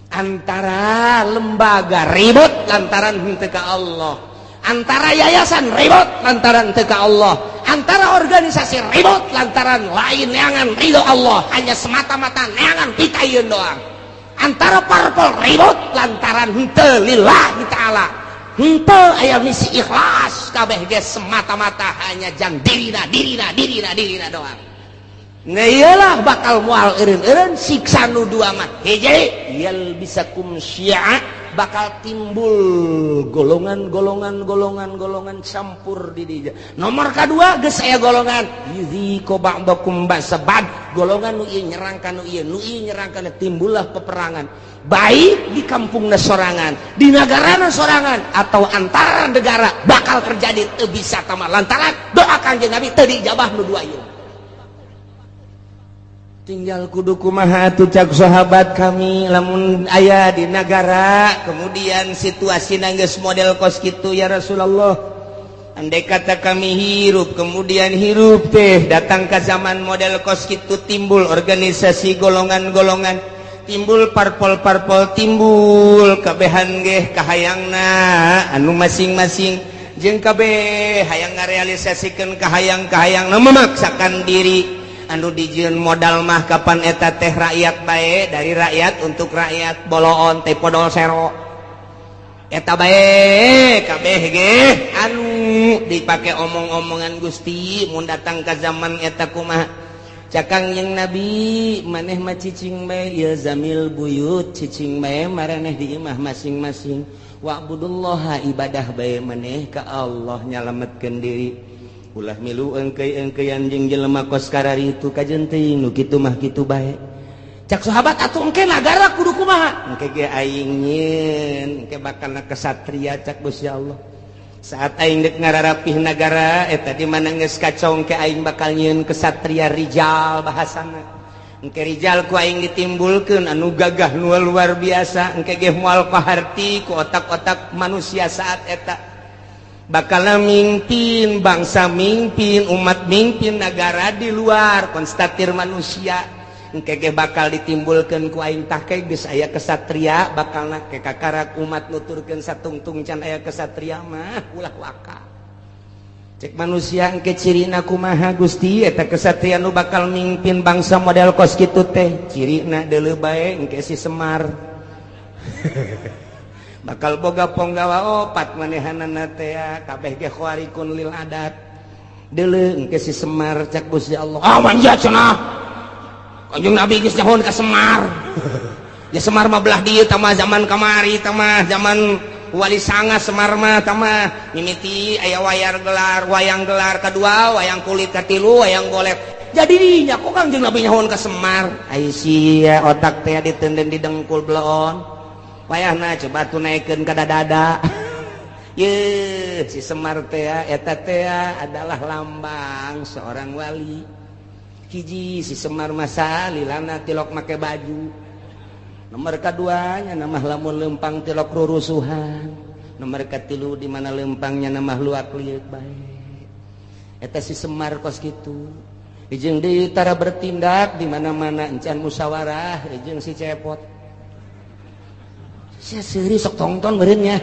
Antara lembaga ribut lantaran henteu ka Allah, antara yayasan ribut lantaran teu ka Allah, antara organisasi ribut lantaran lain neangan ridho Allah, hanya semata-mata neangan pitayun doang. Antara parpol ribut lantaran henteu lillahi ta'ala, henteu aya misi ikhlas, kabeh ge semata-mata hanya jang dirina, dirina, dirina, dirina doang. Nah, iyalah, bakal mual eureun-eureun siksa nu dua mah. Hiji, yalbisakum syi'a, bakal timbul golongan-golongan golongan-golongan campur di dinya. Nomor kedua, geus aya golongan yudhiqu ba'dakum ba'sa ba'd, golongan nu ieu nyerang ka nu ieu, nu ieu nyerang ka nu, timbullah peperangan baik di kampungna sorangan, di negarana sorangan, atau antara negara bakal terjadi. Teu bisa tama lantaran doa Kangjeng Nabi teu diijabah nu dua ieu. Tinggal kudu kumaha atuh, cak sahabat kami, lamun aya di negara kemudian situasi geus model kos kitu, ya Rasulullah? Andai kata kami hirup, kemudian hirup teh datang ke zaman model kos kitu, timbul organisasi golongan-golongan, timbul parpol-parpol, timbul kabehan geh kahayangna anu masing-masing, jeung kabeh hayang ngarealisasikeun kahayang-kahayang, memaksakan diri, anu dijieun modal mah kapan eta teh rakyat bae, dari rakyat untuk rakyat, boloon teh podol sero eta bae, kabeh ge anu dipake omong-omongan. Gusti, mun datang ke zaman eta kumaha? Cak Kangjeng Nabi, maneh mah cicing bae, ilzamil buyut, cicing bae maraneh di imah masing-masing, wa'budullaha, ibadah bae maneh ka Allah, nyalametkeun diri, ulah milu engkei-engkeian jeung jelema kos kararitu. Kajen teuing nu kitu mah kitu bae. Cak sahabat, atuh engke nagara kudu kumaha? Engke ge aing nyieun, engke bakal kesatria cak Gusti Allah. Saat aing dek ngararapih nagara eta di mana geus kacau, ke aing bakal nyieun kesatria rijal bahasana. Engke rijal ku aing ditimbulkeun anu gagah nu luar biasa, engke ge moal kaharti ku otak-otak manusia. Saat eta bakal mimpin bangsa, mimpin umat, mimpin negara di luar konstatir manusia. Engke ge bakal ditimbulkeun ku aing. Tah, ke geus aya kesatria bakal ke kakarak umat nuturkeun satungtung can aya kesatria mah ulah waka cek manusia. Engke cirina kumaha, Gusti, eta kesatria nu bakal mimpin bangsa model kos kitu teh? Cirina deuleu bae, engke si Semar bakal boga ponggawa opat, manehanana teh kabeh ge khawariqun lil adat. Deuleu engke si Semar, cak Gusti Allah. Ah, manja cenah, Kanjeng Nabi geus nyahoan ka Semar. Ya Semar mah belah dieu tah mah, zaman kamari tah mah, zaman Wali Sanga Semar mah tah mah. Mimiti aya wayar gelar, wayang gelar kedua, wayang kulit katilu, wayang golek. Jadi nya kok Kanjeng Nabi nyahoan ka Semar? Ai sia otak teh ditenden di dengkul bloon. Wayahna coba tuh naikeun ka dada. Ye, si Semar teh eta teh adalah lambang seorang wali. Hiji, si Semar masa lilana tilok make baju. Nomor keduanya nama lamun lempang tilok rurusuhan. Nomor katilu, di mana lempangnya nama luak liuk bae. Eta si Semar kos kitu. Jeung deui tara bertindak di mana-mana encan musyawarah jeung si Cepot. Sia seuri sok tongton meureun nya.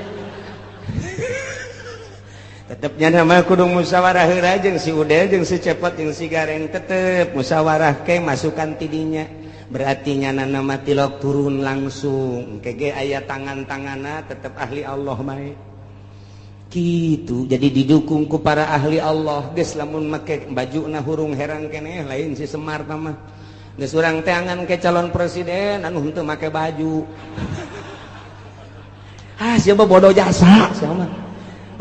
Tetepnya nama kudu musyawarah heula jeung si Udel, jeung si Cepot, jeung si Gareng, tetep musyawarah ke masukan tidinya. Berarti nyana nama tilok turun langsung kege aya tangan-tangana tetep ahli Allah bae gitu. Jadi didukung ku para ahli Allah. Geus lamun make bajuna hurung herang keneh lain si Semar mah. Geus urang teangan ke calon presiden anu henteu make baju. Ah, siapa bodoh jasa siapa.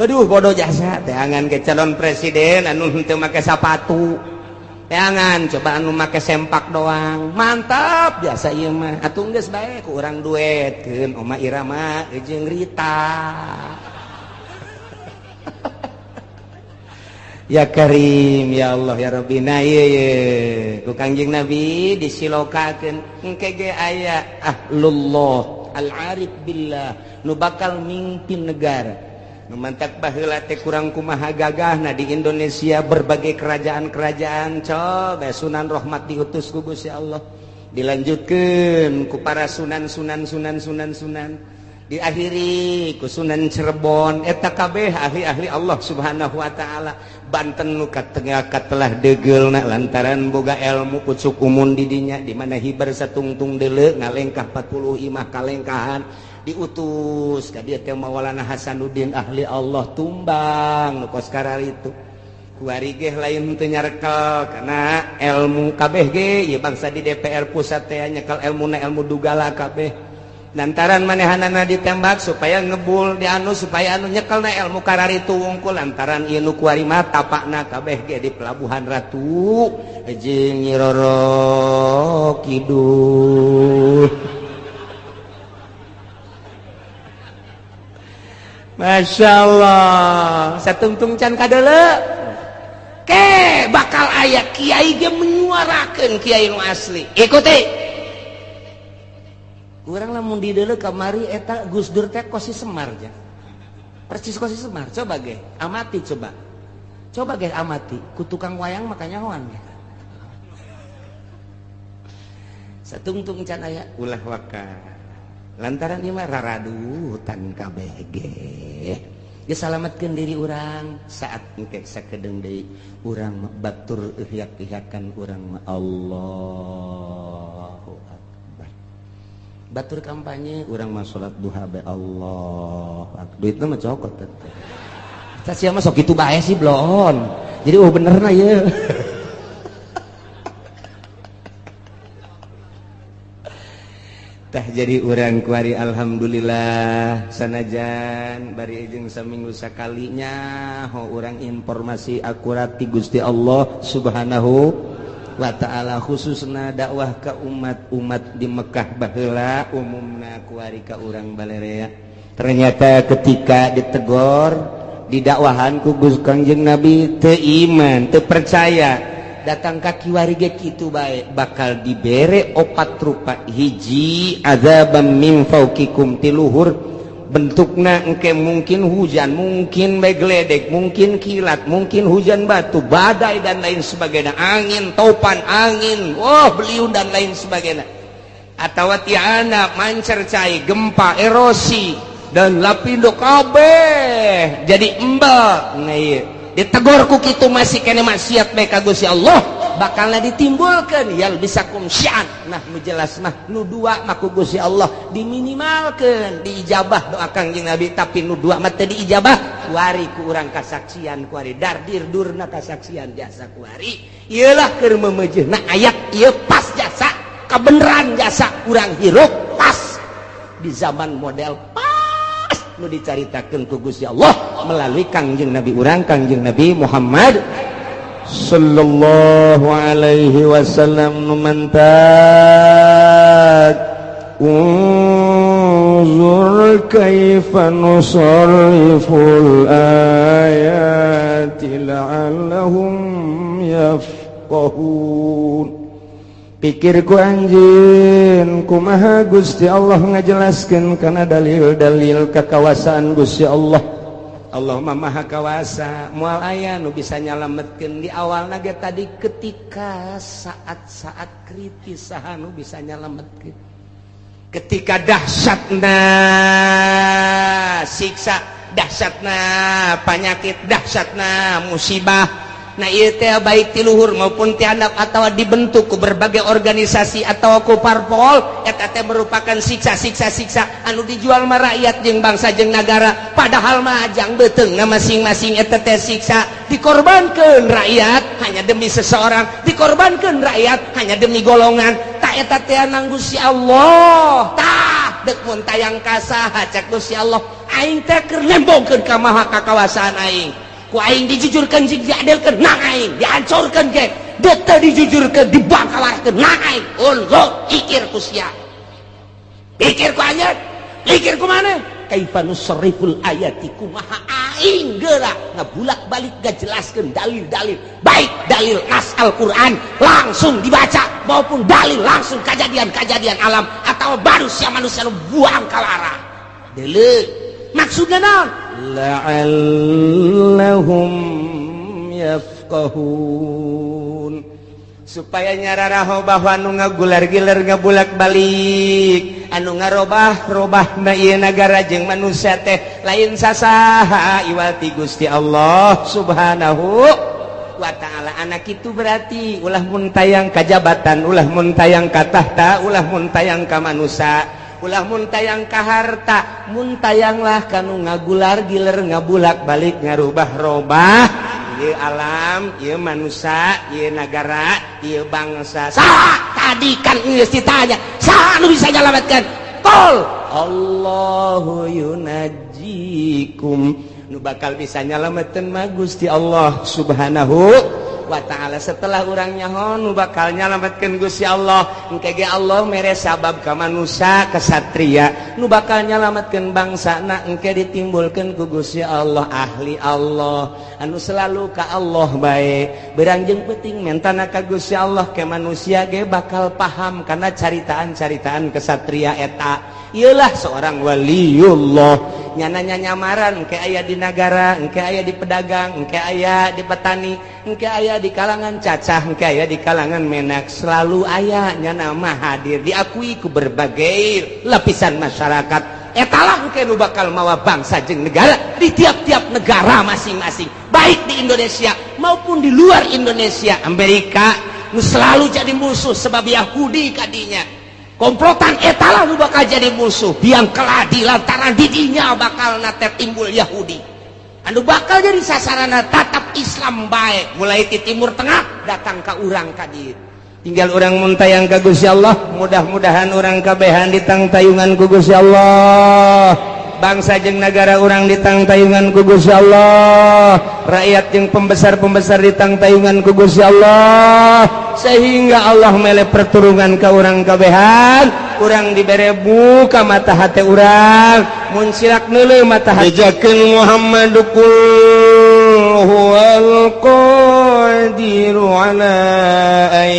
Aduh, bodoh jasa. Teangan ke calon presiden anu henteu make sapatu, teangan coba anu make sempak doang. Mantap biasa ieu mah atuh. Geus bae ku urang duetkeun Oma Irama jeung Rita. Ya Karim, ya Allah, ya Rabbi. Nah, ieu ye ku Kangjeng Nabi disilokakeun, engke ge aya ahlullah al-arif billah nu bakal mimpin negara. Mantak baheula teh kurang kumaha gagahna di Indonesia berbagai kerajaan-kerajaan. Coba Sunan Rahmat diutus ku Gusti Allah, dilanjutkeun ku para sunan sunan sunan sunan sunan, diakhiri ku Sunan Cirebon. Eta kabeh ahli-ahli Allah Subhanahu wa taala. Banten nu katengah katelah deugeulna lantaran boga ilmu pucuk umun di dinya, di mana hibar satungtung deuleu ngalengkah 40 imah kalengkahan. Diutus ka dieu teh Maulana Hasanuddin, ahli Allah tumbang nu kos itu. Kuari ge lain teu nyarekel karena ilmu kabeh ge ieu bangsa di DPR pusat teh nyekel ilmuna ilmu dugala kabeh. Lantaran manehanana ditembak supaya ngebul di anu supaya anu nyekelna ilmu kararitu wungkul. Lantaran ieu nu kuari mah tapakna kabeh ge di Pelabuhan Ratu jeung Nyi Roro Kidul. Masya Allah, satungtung can kadeuleu ke bakal aya kiai ge menyuarakeun kiai nu asli. Ikuti urang lamun di deuleu kamari eta Gus Dur teh kos si Semar ja, persis kos si Semar. Coba ge amati, coba coba ge amati ku tukang wayang makanya hoan ge. Satungtung can aya ulah waka lantaran ieu mah raradutan kabeh ge. Geus salametkeun diri urang saat engke sakedeung deui urang batur ihyak-ihyakan urang mah. Allahu akbar. Batur kampanye urang mah salat duha bae. Allah akbar, duitna mah cokot teh. Tah sia mah sok kitu bae sih bloon. Jadi oh benerna ieu. Tah jadi urang kuari alhamdulillah sanajan bari jeung saminggu sakalinya ho urang informasi akurat ti Gusti Allah Subhanahu wa taala, khususna dakwah ka umat-umat di Mekah baheula, umumna kuari ka urang balerea. Ternyata ketika ditegor Didakwahan ku Gus Kangjeng Nabi, teu iman, teu percaya. Datang ka kiwari ge kitu bae, bakal dibere opat rupa. Hiji, azabam min fauqikum, ti luhur, bentukna engke mungkin hujan, mungkin bae geledek, mungkin kilat, mungkin hujan batu, badai, dan lain sebagainya, angin topan, angin, wah, beliung, dan lain sebagainya, atau tiana mancer cai, gempa, erosi, dan lapindo kabeh jadi embel. Nah, ieu ditegor ku kitu masih kene maksiat bae ka Gusti Allah, bakalna ditimbulkeun yalbisakum syi'an. Nah, nu jelas mah nu dua mah ku Gusti Allah diminimalkeun diijabah doa Kangjeng Nabi, tapi nu dua mah teu diijabah. Kuari ku urang kasaksian, kuari dardir durna kasaksian jasa kuari. Ieulah keur memejeuna ayat ieu pas jasa kebenaran, jasa urang hirup pas di zaman model pas nu dicaritakeun ku Gusti Allah melalui Kangjeng Nabi urang, Kangjeng Nabi Muhammad sallallahu alaihi wasallam. Nu mantak unzur kaifa nusarriful ayati la'allahum yafqahun. Pikir ku anjeun, kumaha Gusti Allah ngajelaskeun kana dalil-dalil kekawasaan Gusti Allah? Allah mah Maha Kawasa, moal aya nu bisa nyalametkeun. Di awal ge tadi, ketika saat-saat kritis, saha nu bisa nyalametkeun? Ketika dahsyatna siksa, dahsyatna penyakit, dahsyatna musibah. Nah, ieu teh baik ti luhur maupun ti handap atau dibentuk ku berbagai organisasi atau ku parpol, eta teh merupakan siksa-siksa, siksa anu dijual mah rakyat jeung bangsa jeung nagara, padahal mah jang beuteungna masing-masing. Eta teh siksa, dikorbankeun rakyat hanya demi seseorang, dikorbankeun rakyat hanya demi golongan. Tak eta teh nang Gusti Allah. Tah, dek mun tayang ka saha? Cek Gusti Allah, aing teh keur nembongkeun ka maha kakawasaan aing. Ku aing dijujurkan jeung diadilkeun nang aing, dihancurkeun ge dek teu dijujurkeun, dibangkawarkeun nang aing. Unzur, pikir ku sia, pikir ku anjeun, pikir ku maneh. Kaifa nusarriful ayati, kumaha aing geura ngabulak-balik ngajelaskeun dalil-dalil, baik dalil nas Al-Qur'an langsung dibaca maupun dalil langsung kejadian-kejadian alam atau manusia-manusia nu buang kalara. Deuleu, maksudna naon? La'allahum yafqahun, supaya nyararaho bahwa anu ngagular-giler, ngabulak balik, anu ngarobah-robah na ieu nagara jeung manusia teh lain sasaha iwal ti Gusti Allah Subhanahu wa Ta'ala. Anak itu berarti ulah mun tayang ka jabatan, ulah mun tayang ka tahta, ulah mun tayang ka manusia, ulah mun tayang ka harta, mun tayanglah kanu ngagular giler, ngabulak balik, ngarubah-robah ieu alam, ieu manusia, ieu nagara, ieu bangsa. Saha tadi kan geus ditanya, saha nu bisa nyalametkeun? Qul Allahu yunajjikum. Nu bakal bisa nyalametkeun mah Gusti Allah Subhanahu wa Ta'ala. Setelah urang nyaho nu bakal nyalametkeun Gusti Allah, engke ge Allah mere sabab ka manusia kesatria nu bakal nyalametkeun bangsana. Engke ditimbulkeun ku Gusti Allah ahli Allah anu selalu ka Allah bae, beurang jeung peuting mentana ka Gusti Allah. Ke manusia ge bakal paham karena caritaan-caritaan kesatria eta. Iyalah, seorang waliullah nyananya nyamaran, engke aya di nagara, engke aya di pedagang, engke aya di petani, engke aya di kalangan cacah, engke aya di kalangan menak, selalu aya nyana mah hadir, diakui ku berbagai lapisan masyarakat. Etalah engke nu bakal mawa bangsa jeung negara di tiap-tiap negara masing-masing, baik di Indonesia maupun di luar Indonesia. Amerika nu selalu jadi musuh sebab Yahudi kadinya komplotan, etalah nu bakal jadi musuh biang keladi, lantaran didinya bakal nate timbul Yahudi anu bakal jadi sasarana tatap Islam baik, mulai di Timur Tengah datang ke urang ka dieu. Tinggal urang mun tayang ka Gusti Allah. Mudah-mudahan urang kabehan ditangtayungan ku Gusti Allah, bangsa jeung negara urang ditangtayungan ku Gusti Allah, rakyat jeung pembesar-pembesar ditangtayungan ku Gusti Allah, sehingga Allah mere perturungan ka urang kabehan. Urang dibere buka mata hati urang, mun silak neuleuh mata hati. Bejakeun Muhammad, kul Qul huwal qadiru ala an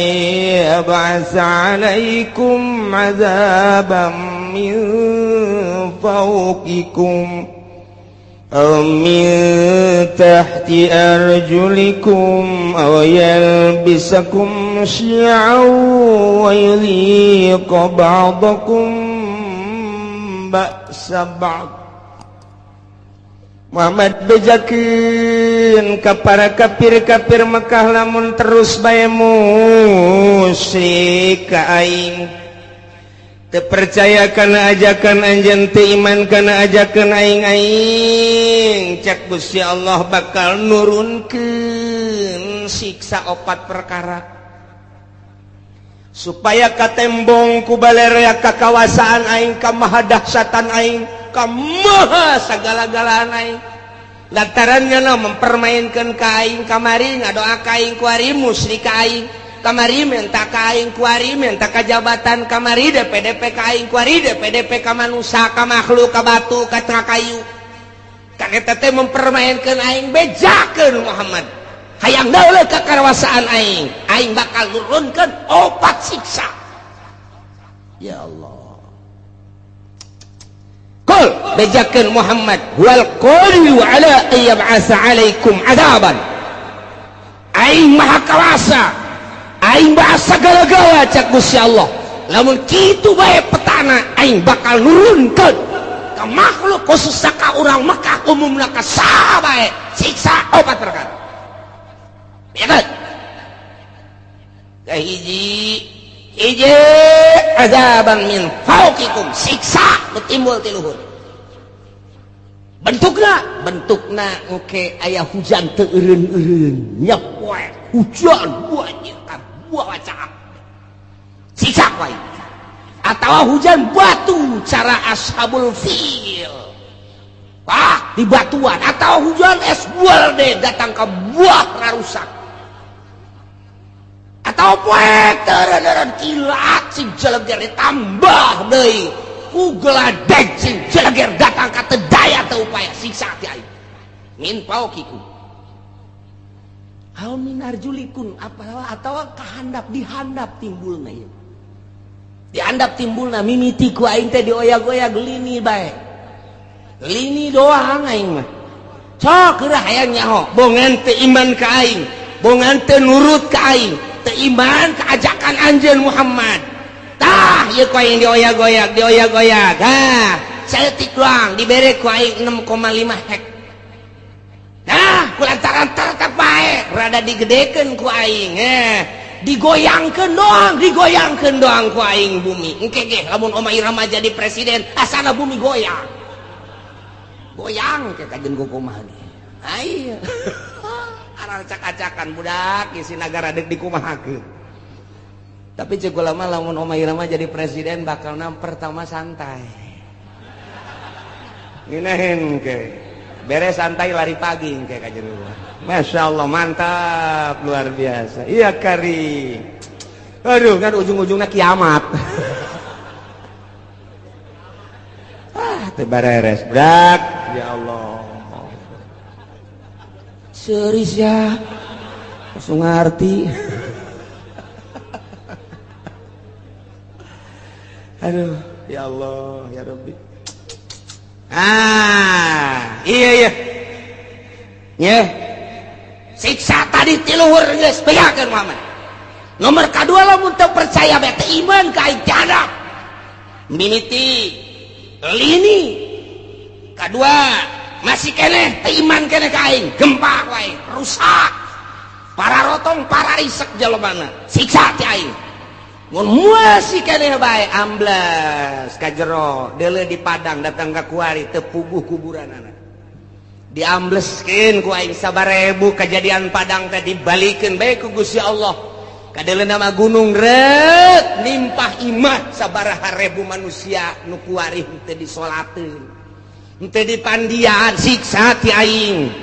yab'atsa 'alaikum 'adzaban min fawqikum aw min tahti arjulikum aw yalbisakum syi'an wa yudhiqa ba'dakum ba'sa ba'd. Muhammad bejakeun ka para kafir-kafir Mekah lamun terus bae musyrik ka aing, teu percaya kana ajakan anjeun, teu iman kana ajakan aing, aing cek Gusti Allah bakal nurunkeun siksa opat perkara supaya katembong ku balerea kakawasaan aing, ka mahadahsyatan aing, ka maha sagala-galaan aing. Lantarannya no mempermainkan ka aing, kamari ngadoa ka aing, kuari musyrik ka aing, kamari minta ka aing, kuari minta ka jabatan, kamari DPDP ka aing, kuari DPDP ka manusia, ka makhluk, ka batu, ka kayu. Kan eta teh mempermainkan aing. Bejakeun Muhammad, hayang dauleuh kakawasaan aing, aing bakal nurunkeun opat siksa. Ya Allah, Qul, bejakeun Muhammad, huwal qadiru ala an yab'atsa 'alaikum 'adzaban, aing maha kawasa, aing maha sagala-gala cak Gusti Allah. Lamun kitu bae petana, aing bakal nurunkeun ka makhluk, khusus ka urang Mekah, umumna ka saha bae, siksa opat perkara. Ya kan? Kahiji hiji, azaban min fauqikum, siksa nu timbul ti luhur. Bentukna, bentukna oke aya hujan teu eureun-eureun, nyepoe hujan banyak ka buah caak, siksa wae. Atawa hujan batu cara ashabul fil, wah di batuan, atau hujan es buah deh datang ke buah rarusak, atau poek teureun kilat sing jeleger, ditambah deui ku geladeg sing jeleger datang ka teu daya teu upaya, siksa ti aing min fauqikum aw min arjulikum, apa atau kahandap, dihandap timbulna ieu, dihandap timbulna mimiti ku aing teh dioyag-oyag lini bae, lini doang. Aing mah sok geura hayang nyaho, bongan teu iman ka aing, bongan teu nurut ka aing, teu iman ka ajakan anjeun Muhammad, tah ieu ku aing dioyag-oyag, dioyag-oyag. Ha, saeutik doang dibere ku aing 6,5 hek. Nah, ku lantaran tetep bae rada digedekeun ku aing, digoyangkeun doang, digoyangkeun doang ku aing bumi. Engke ge lamun Oma Irama jadi presiden, asana bumi goyang goyang ke kajen ku kumaha nih. Ayo acak-acakan budak isi negara dek dikumahakeun. Tapi cek ulama, lamun Oma Irama jadi presiden bakal nam pertama santai nginahin ke beres santai lari pagi ke kajen. Masya Allah, mantap, luar biasa. Iya kari, aduh kan ujung-ujungnya kiamat. Ah, teu bareres brak. Ya Allah, serius ya, langsung ngerti. Aduh, ya Allah, ya Rabbi. Ah, iya iya ya, siksa tadi ti luhur geus bejakeun Muhammad. Nomor kadua, lamun teu percaya bae, teu iman ka aing, tiadap mimiti lini. Kadua, masih keneh teu iman keneh ka aing, gempa ku aing, rusak para rotong, para risek jalmana, siksa ti aing. Mun masih keneh bae, ambles ka jero deuleu di padang, datang ka kuari teu puguh kuburanana, diambleskeun ku aing sabarebu. Kejadian padang teh dibalikeun bae ku Gusti Allah kadeuleu nama gunung reut nimpah imah sabaraha ribu manusia nu kuari teu disolateun, teu dipandian, siksa ti aing.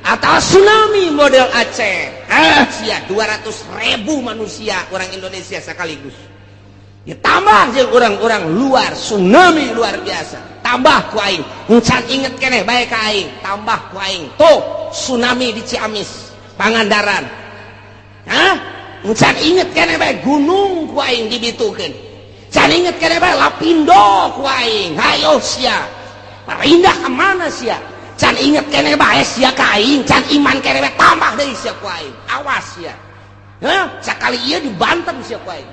Atau tsunami model Aceh, ah sia 200.000 manusia orang Indonesia sekaligus ditambah jeung orang-orang luar, tsunami luar biasa. Tambah ku aing, encan inget keneh bae ka aing, tambah ku aing tuh. Tsunami di Ciamis, Pangandaran. Hah? Can inget keneh bae gunung ku aing dibitukeun. Can inget keneh bae Lapindo ku aing. Hayo sia. Pindah ke mana sia? Can inget keneh bae sia ka aing, can iman keneh bae tambah deui sia ku aing. Awas sia. Hah? Sakali ieu dibanten sia ku aing.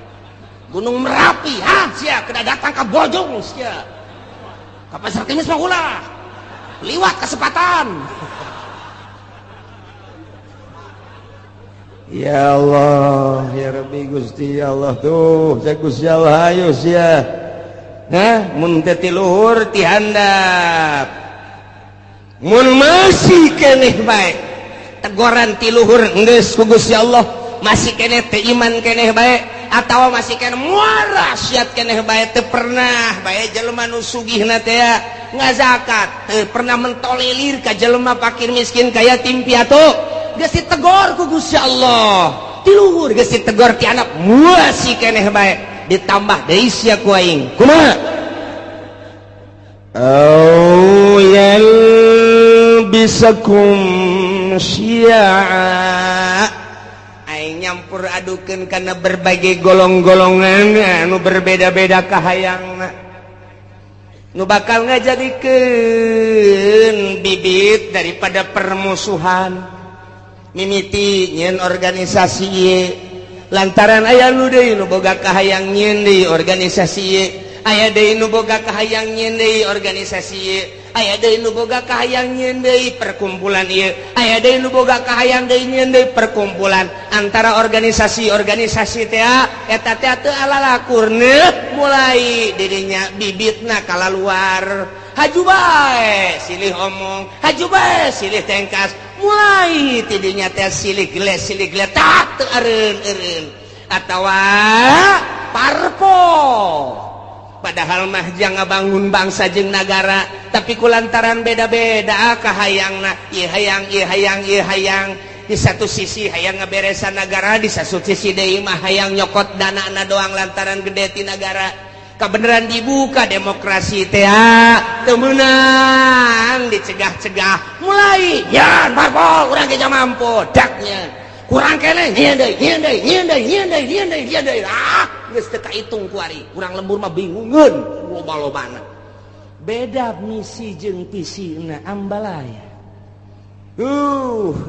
Gunung Merapi, hah sia kena datang ke Bojong sia. Ka Pasar Kemis mah ulah. Liwat kesempatan. Ya Allah, ya Rabbi Gusti ya Allah tuh, saya Gusti Allah ayo sia. Nah, mun teu ti luhur ti handap. Mun masih keneh bae. Tegoran ti luhur geus ku Gusti Allah, masih keneh teu iman keneh bae atawa masih keneh muara siat keneh bae teu pernah bae jelema nu sugihna teh ngazakat, teu pernah mentolerir ka jelema fakir miskin ka yatim piatu. Geus ditegor ku Gusti Allah ti luhur, geus ditegor ti anak masih keneh bae ditambah deui sia ku aing. Kumaha? Au yalbisakum syi'a. Aing nyampur adukeun kana berbagai golong-golongan anu berbeda-beda kahayangna nu bakal ngajadikeun bibit daripada permusuhan. Mimiti nyeun organisasi ieu lantaran aya nu deui nu boga kahayang nyeun deui organisasi ieu, aya deui nu boga kahayang nyeun deui organisasi ieu, aya deui nu boga kahayang nyeun deui perkumpulan ieu, aya deui nu boga kahayang deui nyeun deui perkumpulan. Antara organisasi-organisasi teh eta teh teu alalakurna mulai dirinya bibitna kalaluar. Haju bae silih omong, haju bae silih tengkas, mulai tidinya teh silih geles silih geletak teu eureun-eureun atawa parpol. Padahal mah jang ngabangun bangsa jeung nagara, tapi kulantaran beda-beda kahayangna, ieu hayang ieu hayang ieu hayang. Di satu sisi hayang ngaberesan nagara, di satu sisi deui mah hayang nyokot danana doang lantaran gede ti nagara. Kebenaran dibuka demokrasi teh teu meunang dicegah-cegah mulai yan parpol urang ge mampu daknya kurang keneh nyeun deui nyeun deui nyeun deui nyeun deui nyeun deui nyeun deui ah geus teu kaitung ku ari urang lembur mah bingungeun loba-lobana beda misi jeung visina ambalaya.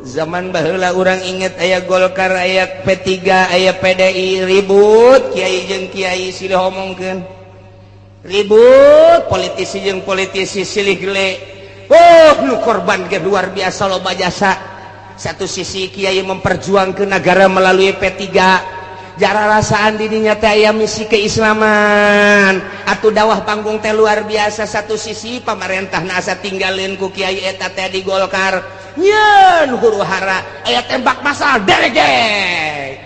Zaman baheula urang inget aya Golkar, aya P3, aya PDI ribut kiai jeung kiai silih omongkeun ribut politisi jeung politisi silih gele. Oh nu korban ge luar biasa loba jasa. Satu sisi kiai memperjuangkeun negara melalui P3, jara rasaan dirinya teh aya misi keislaman atuh dakwah panggung teh luar biasa. Satu sisi pamarentah asa tinggalin ku kiai eta teh di Golkar nyeun huru hara aya tembak masal derege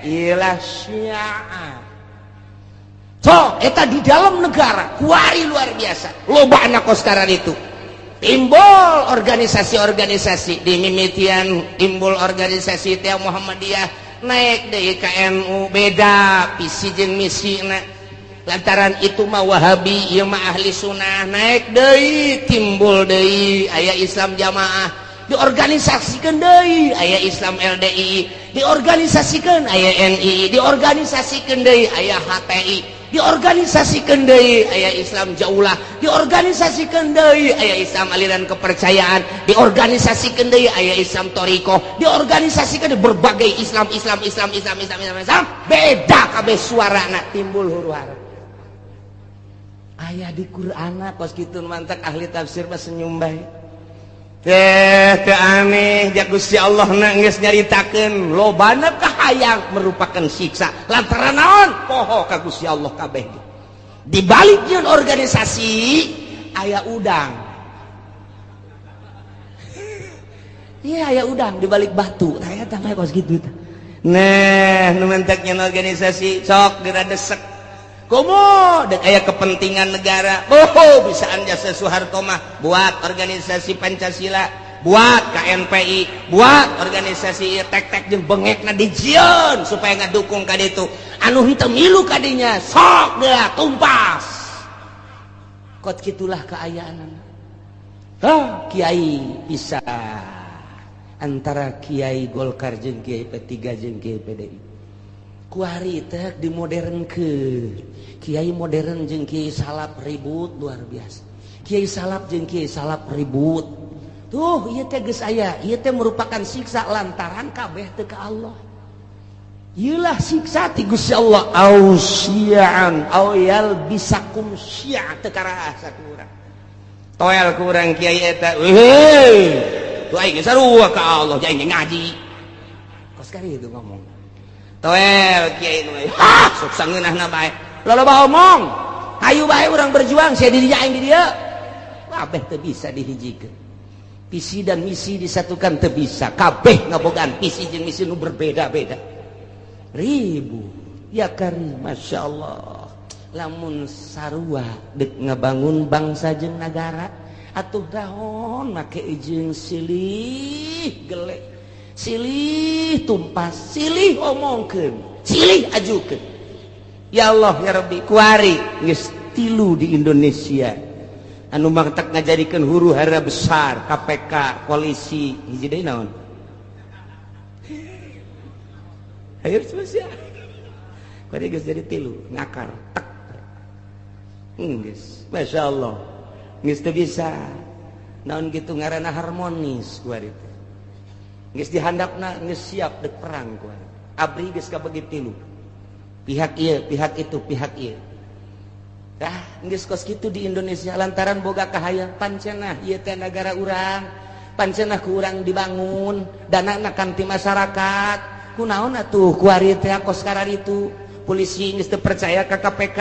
ilah syiah. So eta di dalam negara kuari luar biasa loba anak sekarang itu timbul organisasi-organisasi di mimitian timbul organisasi teh Muhammadiyah naik deui ka NU beda visi jeung misina lantaran itu mah Wahabi ieu mah ahli sunnah naik deui timbul deui aya Islam jamaah diorganisasikeun deui aya Islam LDI diorganisasikeun aya NI diorganisasikeun deui aya HTI diorganisasikeun deui aya Islam Jaulah diorganisasikeun deui aya Islam aliran kepercayaan diorganisasikeun deui aya Islam thoriqoh diorganisasikeun berbagai Islam Islam Islam Islam Islam Islam Islam beda kabeh suarana timbul huru hara aya di Qur'ana kos kitu mantak ahli tafsir mah senyum bae teh teu aneh ja Gusti Allah na geus nyaritakeun lobana kahayang merupakan siksa lantaran naon poho ka Gusti Allah kabeh di balik nyeun organisasi aya udang. Iya aya udang di balik batu tah eta mah kos kitu tah. Nah nu mentek nyeun organisasi sok diradesek komo dek aya kepentingan negara. Oh bisaan jasa Soeharto mah buat organisasi Pancasila, buat KNPI, buat organisasi tek-tek jeung bengekna dijieun supaya ngadukung ka ditu. Anu henteu milu ka dinya sok deui tumpas. Kot kitulah kaayaanana. Hah, kiai bisa. Antara Kiai Golkar jeung Kiai P3 jeung Kiai PDI. Kuari teh dimodernkeun. Kiai modern jeung Kiai salaf ribut luar biasa. Kiai salaf jeung Kiai salaf ribut. Tuh ieu teh geus aya, ieu teh merupakan siksa lantaran kabeh teu ka Allah. Ieulah siksa ti Gusti Allah au syi'an au yalbisakum syi'a teu karasa ku urang. Toel ku urang kiai eta. Heuh. Tuh aing sarua ka Allah, aing ngaji. Kos kali itu ngomong. Toel kiai nu ha sok sangeunahna bae. Loba omong. Hayu bae urang berjuang sia di dinya aing di dieu. Kabeh teu bisa dihijikeun. Visi dan misi disatukan teu bisa. Kabeh ngabogaan visi jeung misi nu berbeda-beda. Ribu ya karim, Masya Allah. Lamun sarua dek ngabangun bangsa jeung nagara atuh dahon make jeung silih gelek, silih tumpas, silih omongkeun, silih ajukeun. Ya Allah ya Rabbi, kuari geus tilu di Indonesia anu matak ngajadikeun huru hara besar, KPK, polisi, hiji deui naon? Ayo sia. Kuari geus jadi tilu, ngakar tek. Geus, Masya Allah. Geus teu bisa. Naon gitu ngaranna harmonis kuari teh. Geus dihandapna geus siap dek perang kuari. Abri geus kabagi tilu. Pihak ieu, pihak itu, pihak ieu. Tah, geus kos kitu di Indonesia lantaran boga kahayang pancenah ieu teh nagara urang. Pancenah ku urang dibangun, danana kan ti masyarakat. Kunaon atuh kuari teh kos kararitu. Polisi geus teu percaya ka KPK.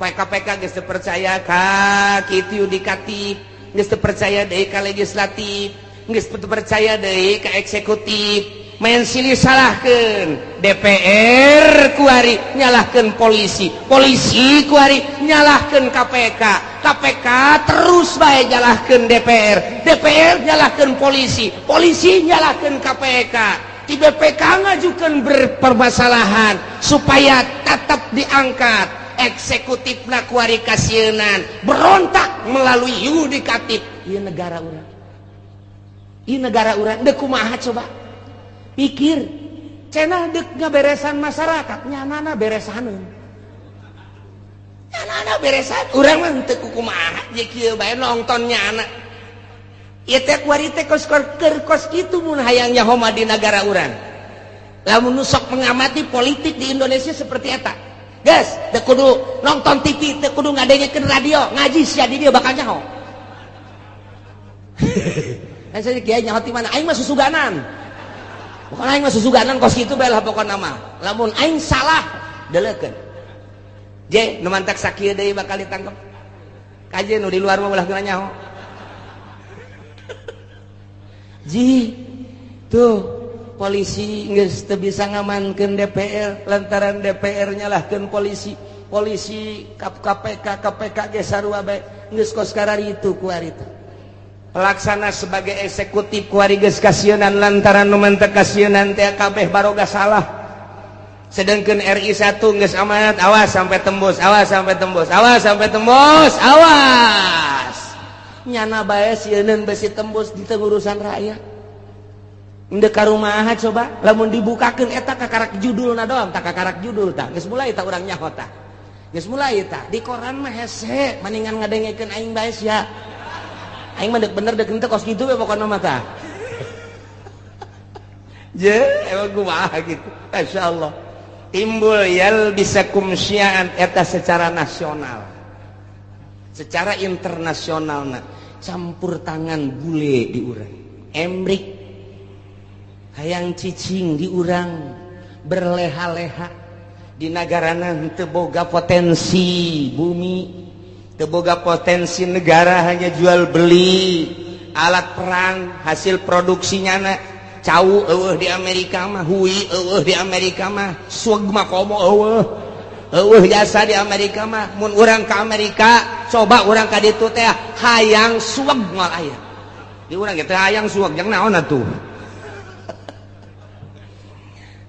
KPK geus teu percaya ka kitu yudikatif, geus teu percaya deui ka legislatif, geus teu percaya deui ka eksekutif. Main silih salahkeun DPR kuari nyalahkeun polisi, polisi kuari nyalahkeun KPK, KPK terus bae nyalahkeun DPR, DPR nyalahkeun polisi, polisi nyalahkeun KPK. Di BPK ngajukeun berpermasalahan supaya tetap diangkat. Eksekutif kuari kasieunan berontak melalui yudikatif. Ieu negara urang, ieu negara urang deuk kumaha coba pikir. Cenah deuk ngaberesan masyarakat, nyanana beresaneun, nyanana beresan. Urang mah teu kumaha je kieu bae nonton nyana. Ieu teh kuari teh kos keur kos kitu mun hayang nyaho mah di nagara urang. Lamun nu sok mengamati politik di Indonesia seperti eta. Guys, teu kudu nonton TV, teu kudu ngadengekeun radio, ngaji sia di dieu bakal nyaho. Kan saya kiai nyaho ti mana? Aing mah susuganan. Pokokna aing mah susuganan kos kitu bae lah pokona mah. Lamun aing salah, deleukeun. Je, nu mantak sakieu deui bakal ditangkep. Kaje nu di luar mah ulah geuna nyaho. Ji, tuh polisi geus teu bisa ngamankeun DPR lantaran DPR nyalahkeun polisi, polisi KPK, KPK ge sarua bae geus kos kararitu kuari teh. Pelaksana sebagai eksekutif kuari geus kasieunan lantaran nu mantek kasieunan teh kabeh baroga salah. Sedangkan RI 1 geus amanat, awas sampai tembus, awas sampai tembus, awas sampai tembus, awas. Nyana bae sieuneun besi tembus di urusan rakyat. Ndek ka rumaha coba lamun dibukakeun eta kakarak judulna doang, tak kakarak judul tah geus mulai tah urang nyaho tah. Geus mulai tah di koran mah hese maningan ngadengekeun aing bae sia. Aing mah deuk bener deuk henteu kos kitu we pokona mah tah. Je, emang kumaha gitu. Masyaallah. Timbul yalbisakum syi'an eta secara nasional. Secara internasional na campur tangan bule di urang. Emrik hayang cicing di urang berleha-leha di nagarana teu boga potensi bumi, teu boga potensi negara, hanya jual beli alat perang hasil produksinya na. Cau eueuh di Amerika mah, hui eueuh di Amerika mah, sueg mah komo eueuh. Eueuh jasa di Amerika mah. Mun urang ka Amerika, coba urang ka ditu teh hayang sueg moal aya. Di urang ge teh hayang sueg jang naon atuh.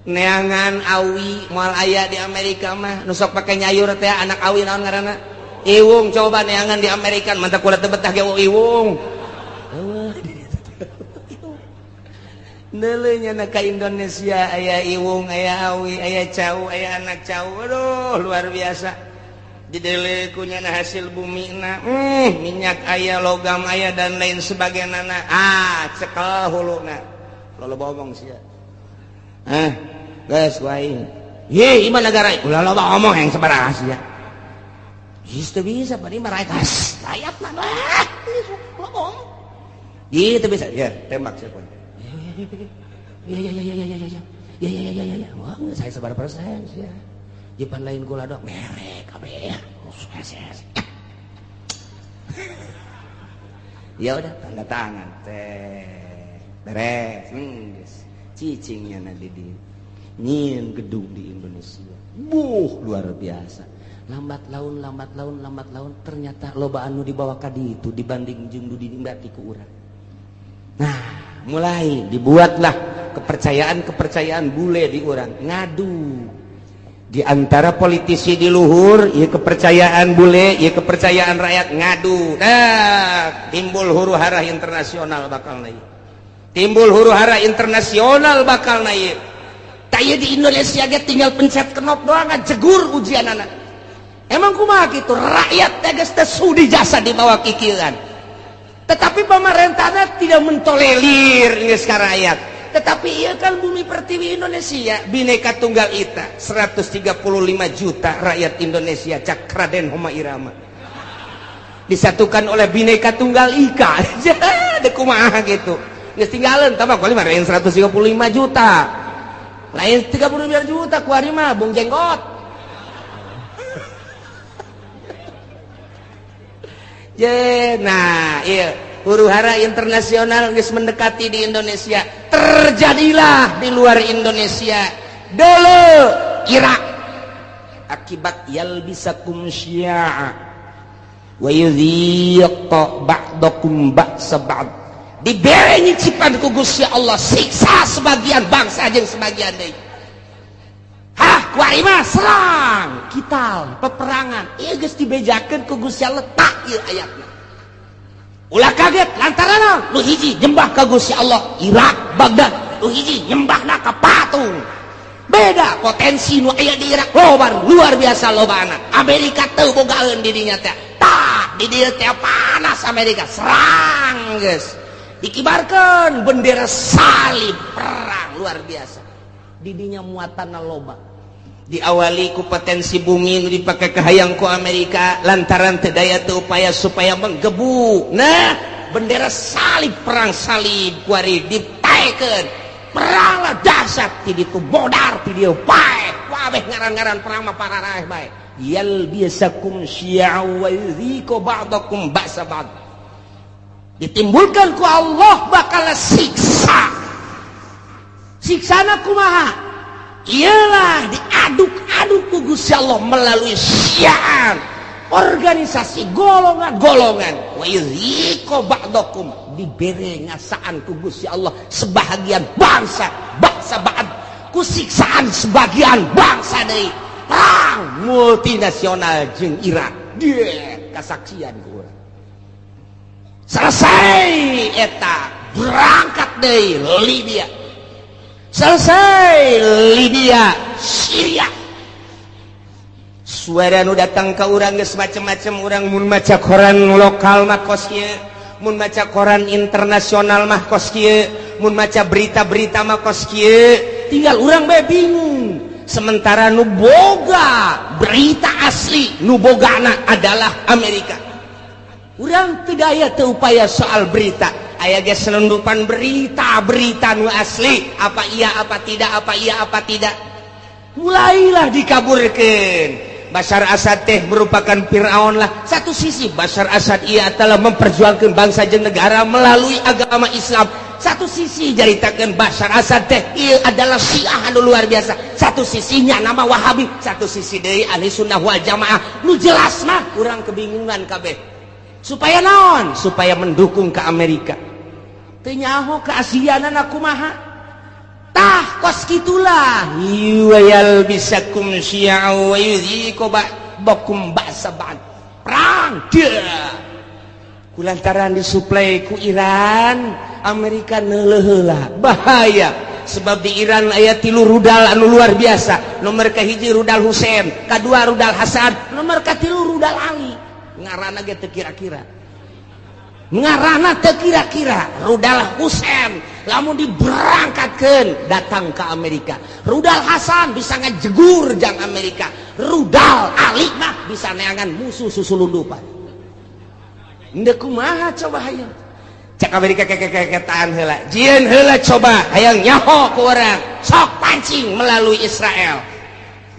Neangan awi moal aya di Amerika mah, nu sok pake nyayur teh anak awi naon ngaranna? Iwung. Coba neangan di Amerika, mantap kula teu betah ge iwung. Eueuh. Deuleunya na ka Indonesia, aya iwung, aya awi, aya cau, aya anak cau. Aduh, luar biasa. Dideuleu ku nyana hasil bumi na, minyak aya, logam aya, dan lain sebagainya. Ah, cekel huluna. Loba omong sia. Ah, geus wae. Ye, ieu negara ulah loba omong yang sabaraha sia. Geus teu bisa bari mah rakyat mah. Loba omong. Ieu teu bisa. Ya, tembak siapa. Ya ya ya ya ya ya ya ya ya ya ya ya. Wah, saya sebar persen ya. Jipan lain gula dok merek kabeh. Ya udah tanda tangan teh. Beres. Cicingnya na di nyieun gedung di Indonesia. Buh, luar biasa. Lambat laun, lambat laun, lambat laun ternyata loba anu dibawa ka ditu dibanding jeung nu dinikmati ku urang. Nah, mulai dibuatlah kepercayaan-kepercayaan bule di urang ngadu di antara politisi di luhur, ya kepercayaan bule, ya kepercayaan rakyat ngadu. Nah, timbul huru hara internasional bakal naik, timbul huru hara internasional bakal naik. Taya di Indonesia ge tinggal pencet knop doang jegur ujian anak. Emang kumaha gitu rakyat teh geus teu sudi jasa dibawa kikieuan, tetapi pemerintahnya tidak mentolerir geus ka rakyat. Tetapi iya kan bumi pertiwi Indonesia Bhinneka Tunggal Ika, 135 juta rakyat Indonesia cak Raden Rhoma Irama disatukan oleh Bhinneka Tunggal Ika. Ada kumaha gitu geus tinggalan tambah kali mah 135 juta, lain 35 juta kuari mah Bung Jenggot. Je, nah iya huru hara internasional geus mendekati di Indonesia. Terjadilah di luar Indonesia dulu Irak akibat yalbisakum syi'a wa yudhiq ba'dakum ba'sa ba'd, dibere nyicipan ku Gusti Allah siksa sebagian bangsa jeung sebagian deui. Hah, kuari mah serang kital peperangan ieu geus dibejakeun ku Gusti Allah tak ieu ayatna. Ulah kaget lantaran nu hiji nyembah ka Gusti Allah Irak Baghdad, nu hiji nyembahna ka patung. Beda potensi nu aya di Irak loba luar biasa lobana. Amerika teu bogaeun di dinya teh. Tah di dieu teh panas Amerika serang geus. Dikibarkeun bendera salib perang luar biasa. Di dinya muatanna loba. Diawali ku potensi bumi nu dipake kahayang ku Amerika lantaran teu daya teu upaya supaya menggebu. Nah, bendera salib perang salib kuari ditaekeun. Peranglah dahsyat ti ditu bodar ti dieu paeh. Kabeh ngaran-ngaran perang mah pararaeh bae. Yalbisakum syi'a wa yudhiqu ba'dakum ba'sa ba'd. Ditimbulkan ku Allah bakal siksa. Siksana kumaha? Ialah diaduk-aduk ku Gusti Allah melalui syiar organisasi golongan-golongan. Wa yudhiqu ba'dakum, dibere ngasaan ku Gusti Allah sebahagian bangsa bangsa ba'd ku siksaan sebagian bangsa deui. Perang multinasional jeung Irak dia kasaksian ku urang. Selesai eta berangkat deui Libya. Selesai Libya, Syria. Suara nu datang ke urang geus macem-macem. Urang mun maca koran lokal mah kos kieu, mun maca koran internasional mah kos kieu, mun maca berita-berita mah kos kieu. Tinggal urang bae bingung. Sementara nu boga berita asli, nu bogana adalah Amerika. Urang teu daya teu upaya soal berita. Aya ge selundupan berita-berita nu asli, apa iya apa tidak, apa iya apa tidak. Mulailah dikaburkan. Bashar Assad teh merupakan Fir'aun lah. Satu sisi Bashar Assad ia telah memperjuangkan bangsa jeung negara melalui agama Islam. Satu sisi jaritakeun Bashar Assad teh ieu adalah Syiah anu luar biasa. Satu sisinya nama Wahabi, satu sisi deui Ahli Sunnah wal Jamaah. Nu jelas mah urang kebingungan kabeh. Supaya naon? Supaya mendukung ke Amerika. Teu nyaho keaslianana kumaha. Tah kos kitulah yuwayal bisakum syi'a wa yudhiqu ba'dakum ba'sa ba'd. Perang dia. Kulantaran disuplai ku Iran, Amerika neuleuh heula bahaya sebab di Iran aya 3 rudal anu luar biasa. Nomor kahiji rudal Husein, kadua rudal Hasan, nomor katilu rudal Ali. Ngaranna ge teu kira-kira. Ngaranna teu kira-kira. Rudal Husein lamun diberangkatkeun datang ke Amerika. Rudal Hasan bisa ngajegur jang Amerika. Rudal Ali mah bisa neangan musuh susulundupan. Ndek kumaha coba hayang. Cek Amerika kekekeketaan heula. Jieun heula coba hayang nyaho ku urang. Sok pancing melalui Israel.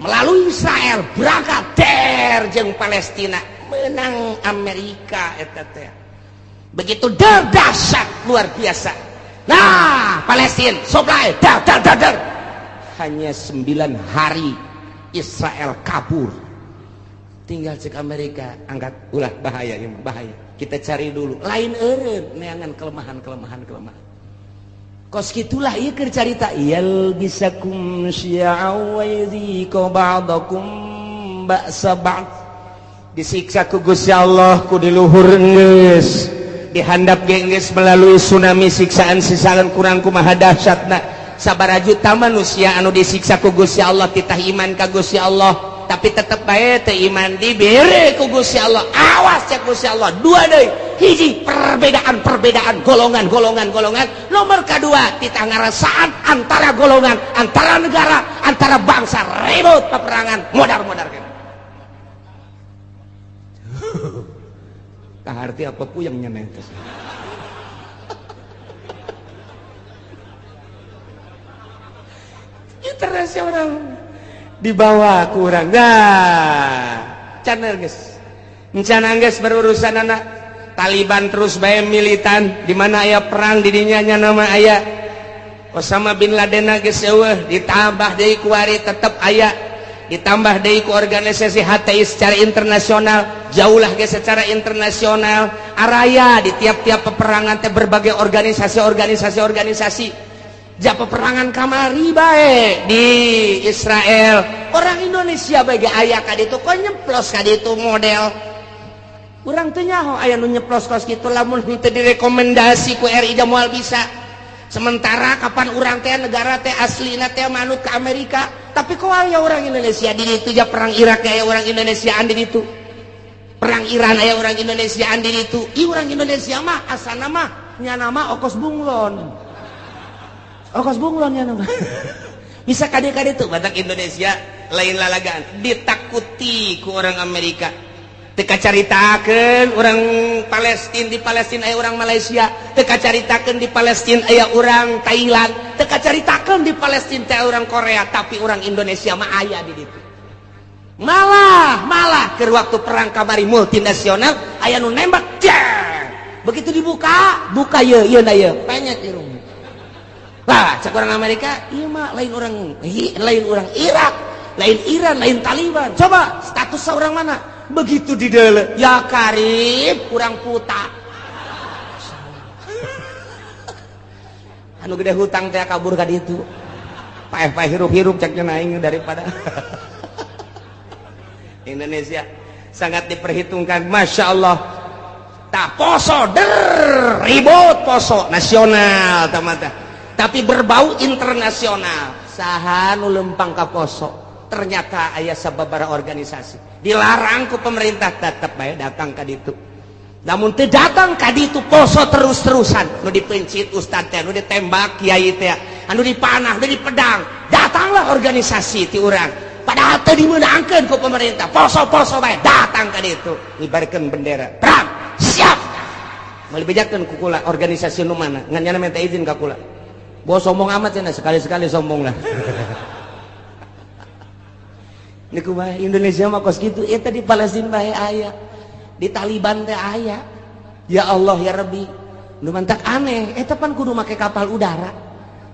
Melalui Israel berangkat der jeung Palestina menang Amerika eta teh. Begitu der dahsyat luar biasa. Nah, Palestina supply dar dar dar dar. Hanya 9 hari Israel kabur. Tinggal cek Amerika angkat ulah bahaya ya bahaya. Kita cari dulu lain eureun neangan kelemahan-kelemahan kelemahan. Kos kitulah ieu keur carita yalbisakum syi'a wa yudhiqu ba'dakum ba'sa ba'd. Disiksa ku Gusti Allah ku di luhur geus dihandap ge geus melalui tsunami siksaan-siksaan kurang kumaha dahsyatna. Sabaraha juta manusia anu disiksa ku Gusti Allah titah iman ka Gusti Allah tapi tetep bae teu iman dibere ku Gusti Allah. Awas cek Gusti Allah dua deui hiji perbedaan-perbedaan golongan-golongan golongan, nomor kedua titah ngarasaan antara golongan, antara negara, antara bangsa ribut peperangan modar-modar kan. Kaharti apa puyeng nyeneng teh. Internasional dibawa kurang dah can geus encana geus berurusan anak Taliban terus bae militan di mana aya perang di dinya nya nama aya Osama bin Laden geus eueuh ditambah deui ku ari tetep aya ditambah deui ku organisasi HTI secara internasional jauhlah ge secara internasional araya di tiap-tiap peperangan teh berbagai organisasi-organisasi ja peperangan kamari bae di Israel orang Indonesia bagi aya ka ditu kok nyeplos ka ditu model urang teu nyaho aya nu nyeplos kos kitu lamun teu direkomendasi ku RI da moal bisa. Sementara kapan urang teh negara teh aslina teh manut ke Amerika tapi kok aya orang Indonesia di ditu ja perang Irak aya orang Indonesiaan di ditu perang Iran aya orang Indonesiaan di ditu ieu orang Indonesia mah asana mah nyana mah okos bunglon okos bunglon ya nama. Bisa kade-kade tuh batak Indonesia lain lalagaan ditakuti ku orang Amerika teu kacaritakeun orang Palestina di Palestina aya orang Malaysia teu kacaritakeun di Palestina aya orang Thailand teu kacaritakeun di Palestina teh orang Korea tapi orang Indonesia mah aya di ditu. Malah malah keur waktu perang kamari multinasional aya nu nembak jeng begitu dibuka buka ye ieu na ye penyet irung. Lah, cek orang Amerika, iya mah lain orang Irak, lain Iran, lain Taliban. Coba status orang mana? Begitu di dele, ya karib kurang puta. Anu gede hutang teh kabur ka ditu. Paeh-paeh hirup-hirup ceknya naing daripada Indonesia sangat diperhitungkan, masya Allah. Tak poso der ribut poso nasional tamata. Tapi berbau internasional. Saha nu lempang ka poso ternyata aya sababaraha organisasi dilarang ku pemerintah tetep bae datang ka ditu. Namun teu datang ka ditu poso terus-terusan nu dipencit ustad teh nu ditembak kiai teh anu dipanah nu dipedang datanglah organisasi ti urang padahal teu dimeunangkeun ku pemerintah poso-poso bae datang ka ditu ngibarkeun bendera perang siap moal dibejakeun ku kula organisasi nu mana ngan nyana minta izin ka kula. Bos sombong amat ya, sekali-sekali sombong lah. Ini kumaha Indonesia mah kos gitu, eta di Palestina bae aya, di Taliban teh aya. Ya Allah ya Rabbi, nu mantak aneh, eta pan kudu make kapal udara.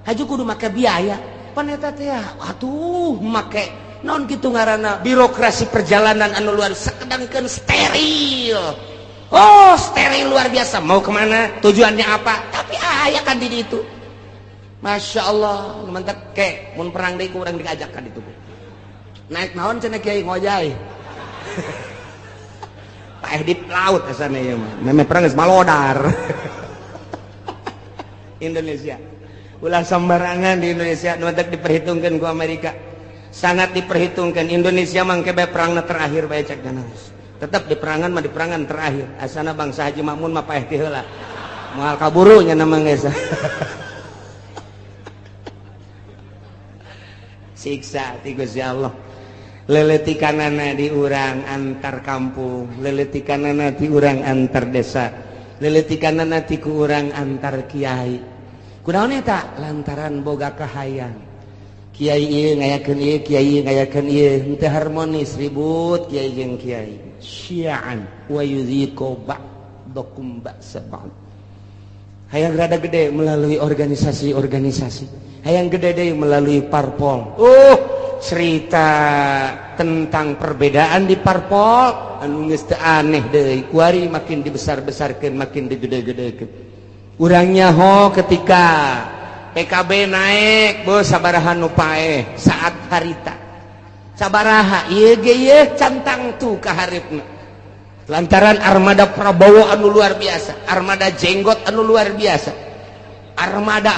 Haju kudu make biaya. Pan eta teh atuh make naon kitu ngaranna birokrasi perjalanan anu luar sakedangkeun steril. Oh, steril luar biasa. Mau kemana? Tujuannya apa? Tapi aya kan di ditu. Masya Allah, mantap ke, mun perang deui kurang diajak kan itu. Naik naon cenah kiai ngojay. Paeh di laut asana ieu mah. Memeh perang geus malodar. Indonesia. Ulah sembarangan di Indonesia nu diperhitungkan ku Amerika. Sangat diperhitungkan. Indonesia mangke bae perangna terakhir bae cek geus. Tetap di perangan mah di perangan terakhir. Asana bangsa Haji Makmun mah paeh ti heula. Moal kaburu nya nama geus. Siksa ti Gusti Allah. Leletikanana di urang antar kampung, leletikanana di urang antar desa, leletikanana ti ku urang antar kiai. Kunaon eta? Lantaran boga kahayang. Kiai ieu ngayakeun ieu, kiai ngayakeun ieu, henteu harmonis, ribut kiai jeung kiai. Syi'an wa yuziqu ba'dakum ba'sa ba'd. Hayang rada gede melalui organisasi-organisasi, hayang gede deui melalui parpol. Cerita tentang perbedaan di parpol anu geus teu aneh deui, kuari makin dibesar-besarkeun, makin digede-gedekeun. Urang nyaho ketika PKB naik, bos sabaraha nu paeh saat harita. Sabaraha ieu ge ieu cantang tu ka hareupeuna. Lantaran armada Prabowo anu luar biasa, armada jenggot anu luar biasa. Armada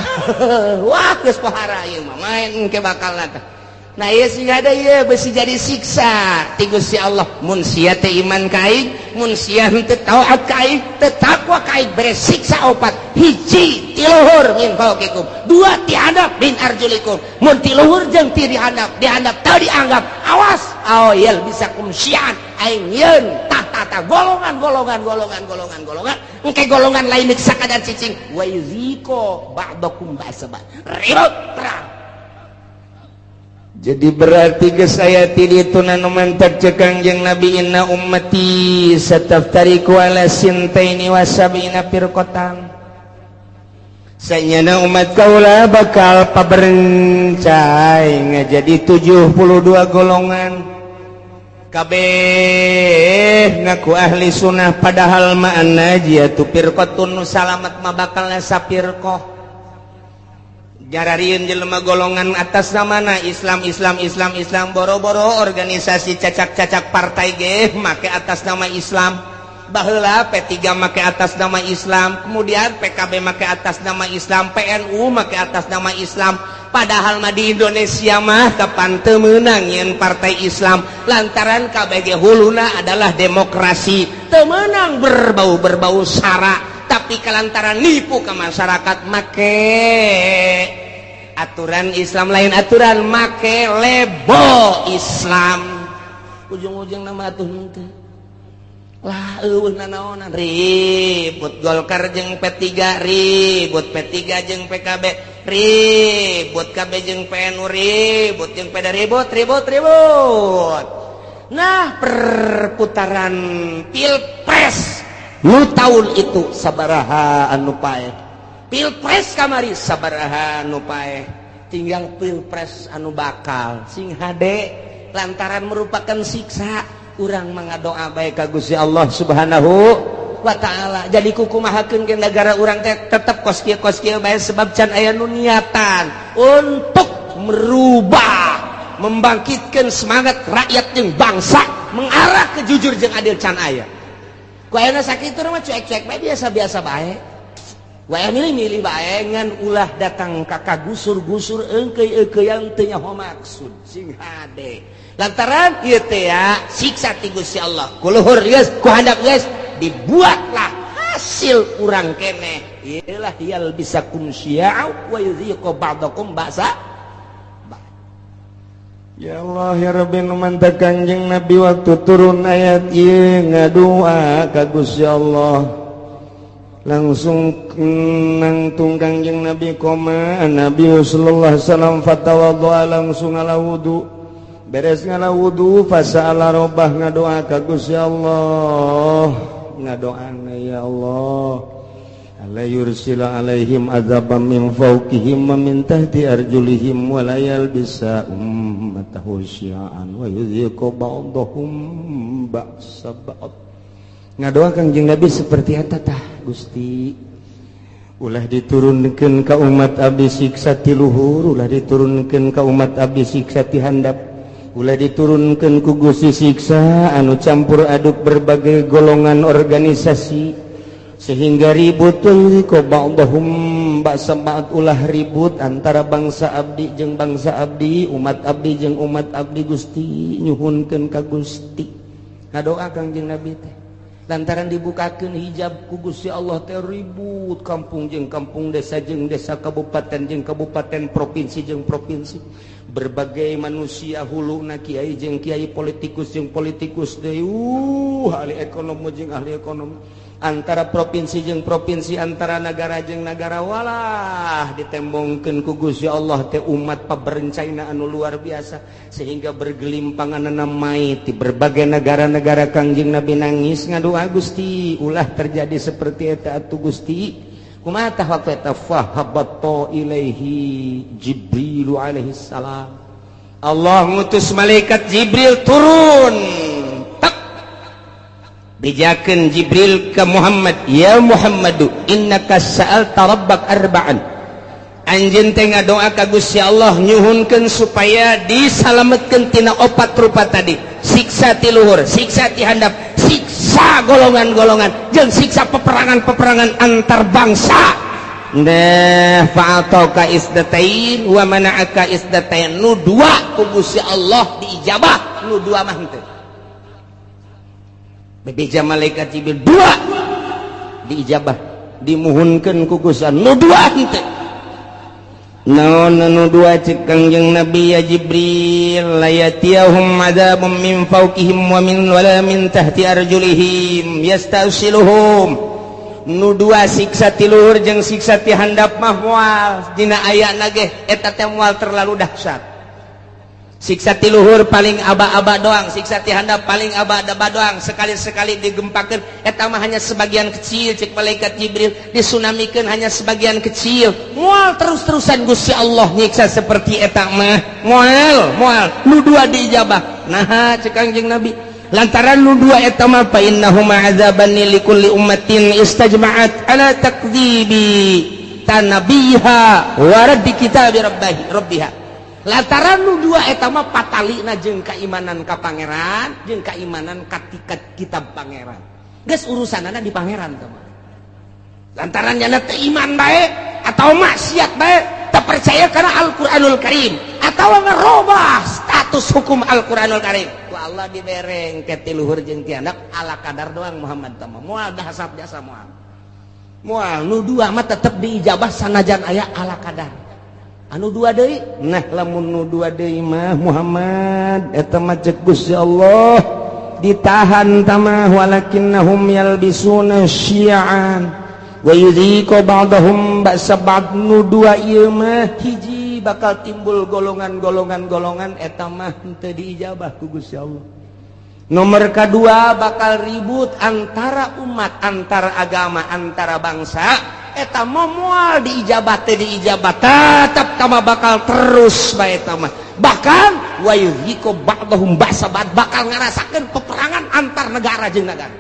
wah geus pohara ieu mah main engke bakal tah. Nah ieu sing ada ieu besi jadi siksa ti Gusti Allah. Mun sia teh iman ka aing, mun sia henteu taat ka aing, teu takwa ka aing, bere siksa opat. Hiji ti luhur min fauqikum, dua ti handap min arjulikum. Mun ti luhur jeung ti dihandap, dihandap teu dianggap, awas aw yalbisakum syi'an aing yeun tah golongan golongan golongan golongan golongan engke golongan lain sakadar cicing wa yuziqu ba'dakum ba'sa ba'd. Ribut perang. Jadi berarti geus aya ti ditu nu mantak ceuk Kangjeng Nabi inna ummati sataftariqu ala sintaini wa sab'ina firqatan. Sanyana umat kaula bakal paberencai ngajadi 72 golongan. Kabeh ngaku ahli sunnah padahal ma'ana jiyatu firqatun nu salamet mah bakal sapirqah. Jararieun jelema golongan atas namana Islam Islam Islam Islam, boro-boro organisasi cacak-cacak partai ge make atas nama Islam. Baheula P3 make atas nama Islam, kemudian PKB make atas nama Islam, PNU make atas nama Islam. Padahal mah di Indonesia mah kapan teu meunang nyeun partai Islam lantaran KBG huluna adalah demokrasi, teu meunang berbau-berbau sara, tapi kalantaran nipu ke masyarakat make aturan Islam lain aturan make lebo Islam. Ujung-ujung nama atuh henteu lah eueuh nanaonan, ribut Golkar jeung P3, ribut P3 jeung PKB, ribut KB jeung PNU, ribut jeung PD, ribut ribut ribut. Nah perputaran pilpres nu tahun itu sabaraha anu paeh, pilpres kamari sabaraha anu paeh, tinggal pilpres anu bakal sing hade lantaran merupakan siksa. Urang mangadoa bae ka Gusti Allah Subhanahu wa taala. Jadi kukumahakeun ke negara urang teh tetep kos kieu bae sebab can aya nu niatan untuk merubah, membangkitkan semangat rakyat jeung bangsa mengarah ke jujur jeung adil can aya. Ku ayeuna sakitu mah cuek-cuek bae, biasa-biasa bae. Wae milih-milih bae ngan ulah datang ka kagusur-gusur eungkeuy-eungkeuyan teu nyaho maksud sing hade. Lantaran ieu teh ya siksa ti Gusti Allah. Ku luhur geus, ku handap geus dibuatlah hasil urang keneh. Ieulah yalbisakum syi'a wa yuziqu ba'dakum ba'sa. Ya Allah ya Rabbi nu mantak Kangjeng Nabi waktu turun ayat ieu ngadua ka Gusti Allah. Langsung nangtung Kangjeng Nabi koma Nabi sallallahu alaihi wasallam fatawaddoa langsung ngala wudu. Beres ngala wudu fasa'ala rabbah ngadoa ka Gusti Allah. Ngadoana ya Allah alla yursila alaihim azaban min fawqihim wa min tahti arjulihim wa la yalbisa ummatahu syi'an wa yudhiqu ba'dahum ba'sa ba'd. Ngadoa Kangjeng Nabi seperti eta tah Gusti, ulah diturunkeun ka umat abdi siksa ti luhur, ulah diturunkeun ka umat abdi siksa ti handap. Ulah diturunkan ku Gusti siksa anu campur aduk berbagai golongan organisasi sehingga ribut ko ba'dhum ba'sa ba'd. Ulah ribut antara bangsa abdi jeung bangsa abdi, umat abdi jeung umat abdi. Gusti, nyuhunkeun ka Gusti, ngadoa Kangjeng Nabi teh. Lantaran dibukakeun hijab ku Gusti Allah teh, ribut kampung jeung kampung, desa jeung desa, kabupaten jeung kabupaten, provinsi jeung provinsi, berbagai manusia hulu na kiai jeung kiai, politikus jeung politikus deui, ahli ekonomi jeung ahli ekonomi, antara provinsi jeung provinsi, antara negara jeung negara. Walah, ditembongkeun ku Gusti Allah teh umat paberencana anu luar biasa sehingga bergelimpangan mayit di berbagai negara-negara. Kangjeng Nabi nangis, ngadoa, "Gusti, ulah terjadi seperti eta atuh, Gusti." Kumaha tah waktu eta? Fahabatta ilaihi Jibril alaihi salam. Allah ngutus malaikat Jibril turun tak. Bejakeun Jibril ke Muhammad, "Ya Muhammadu, innaka sa'alta rabbak arba'an." Anjeun teh ngadoa ka Gusti Allah, nyuhunkeun supaya disalametkeun tina opat rupa tadi, siksa ti luhur, siksa ti handap, siksa golongan-golongan, jeung siksa peperangan-peperangan antar bangsa. Nah, fa'ataka isdatain wa mana'aka isdatain. Nu dua ku Gusti Allah diijabah, nu dua mah henteu. Bebeja malaikat Jibril, dua diijabah, dimuhunkeun ku Gusti, nu dua henteu. Naon anu dua, cek Kangjeng Nabi? "Ya Jibril, la yatiyahum adzabun min fawqihim wa min wala min tahti arjulihim yastasiluhum." Nu dua, siksa ti luhur jeung siksa ti handap mah moal dina ayana ge eta teh moal terlalu dahsyat. Siksa ti luhur paling aba-aba doang, siksa ti handap paling aba-aba doang, sekali-sekali digempakeun eta mah hanya sebagian kecil, cek malaikat Jibril. Disunamikeun hanya sebagian kecil, moal terus-terusan Gusti Allah nyiksa seperti eta mah, moal moal. Nu dua diijabah, nah, cek Kangjeng Nabi, lantaran nu dua eta mah fa innahuma azabani likulli ummatin istajma'at ala takdzibi tanabiha wa raddi kitabi rabbihi rabbiha. Lantaran nu dua eta mah patalina jeung keimanan ka pangeran jeung keimanan ka kitab pangeran, geus urusanana di pangeran teh mah. Lantaran nyana teu iman bae atau maksiat bae, tak percaya karena Al-Qur'anul Karim atau ngerubah status hukum Al-Qur'anul Karim, ku Allah dibereng ke ti luhur jeung ti handap ala kadar doang. Muhammad teh mah moal dahsyat jasa, moal moal. Nu dua mah tetep diijabah sanajan aya ala kadar. Anu dua deui, nah, lamun nu dua deui mah, Muhammad, eta mah cek Gusti Allah ditahan tamah, walakinnahum yalbisuna syi'an wa yudhiqu ba'dahum ba'sa ba'd. Nu dua ieu mah, hiji, bakal timbul golongan-golongan-golongan, eta mah henteu diijabah ku Gusti Allah. Nomor kedua, bakal ribut antara umat, antara agama, antara bangsa, eta mah moal diijabah teh, diijabah tetap tama, bakal terus bae eta mah. Bahkan wa yudhiqu ba'dahum ba'sa ba'd, bakal ngarasakeun peperangan antar negara jeung negara.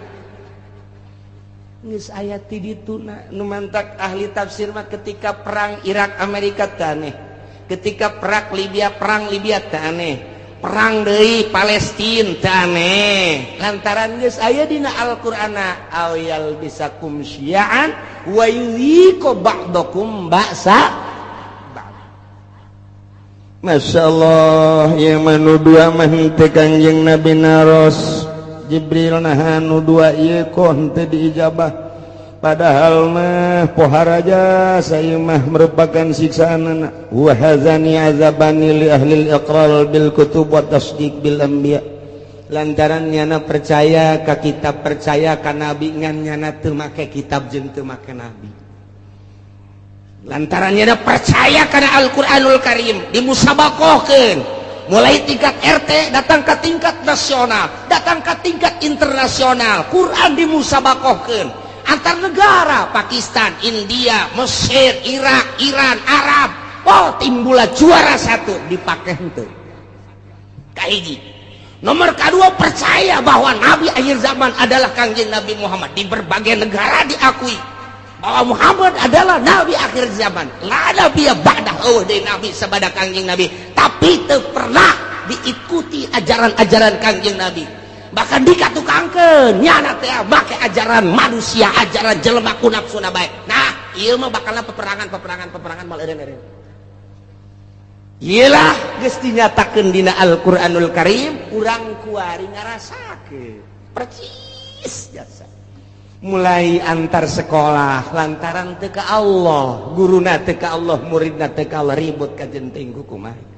Geus aya ti dituna. Nu mantak ahli tafsir mah, ketika perang Irak Amerika teh aneh, ketika perang Libya teh aneh, perang deui Palestina teh aneh, lantaran geus aya dina Al-Qur'ana aw yalbisakum syi'an wa yudhiqu ba'dakum ba'sa ba'd. Masya Allah ya, manu dua mah henteu. Kangjeng Nabi naros Jibril, "Nah, nu dua ieu kok henteu diijabah? Padahal mah poharaja saya mah merupakan siksaan anak." Wa hadzani azabani li ahli iqrar bil kutub wa tasdiq bil anbiya. Lantaran nyana percaya ka kitab, percaya ka nabi, ngan nyana teu make kitab jeung teu make nabi. Lantaran nyana percaya kana Al-Qur'anul Karim, dimusabakohkeun mulai tingkat RT, datang ke tingkat nasional, datang ke tingkat internasional. Quran dimusabakohkeun antar negara, Pakistan, India, Mesir, Irak, Iran, Arab. Oh, timbulah juara satu, dipakai henteu. Kahiji, nomor kedua, percaya bahwa nabi akhir zaman adalah Kangjeng Nabi Muhammad. Di berbagai negara diakui bahwa Muhammad adalah nabi akhir zaman, la nabi ba'dah, oh, deui nabi sabada Kangjeng Nabi, tapi teu pernah Diikuti ajaran-ajaran Kangjeng Nabi, bahkan dikatukangkeun nyana teh make ajaran manusia, ajaran jelema ku nafsuna bae. Nah, ieu mah bakalna peperangan, peperangan, peperangan, mal eureun-eureun. Iyalah, geus dinyatakeun dina Al-Qur'anul Karim, urang kuari ngarasakeun percis jasa. Mulai antar sekolah lantaran teu ka Allah, guruna teu ka Allah, muridna teu ka Allah, ribut kajenting kumaha.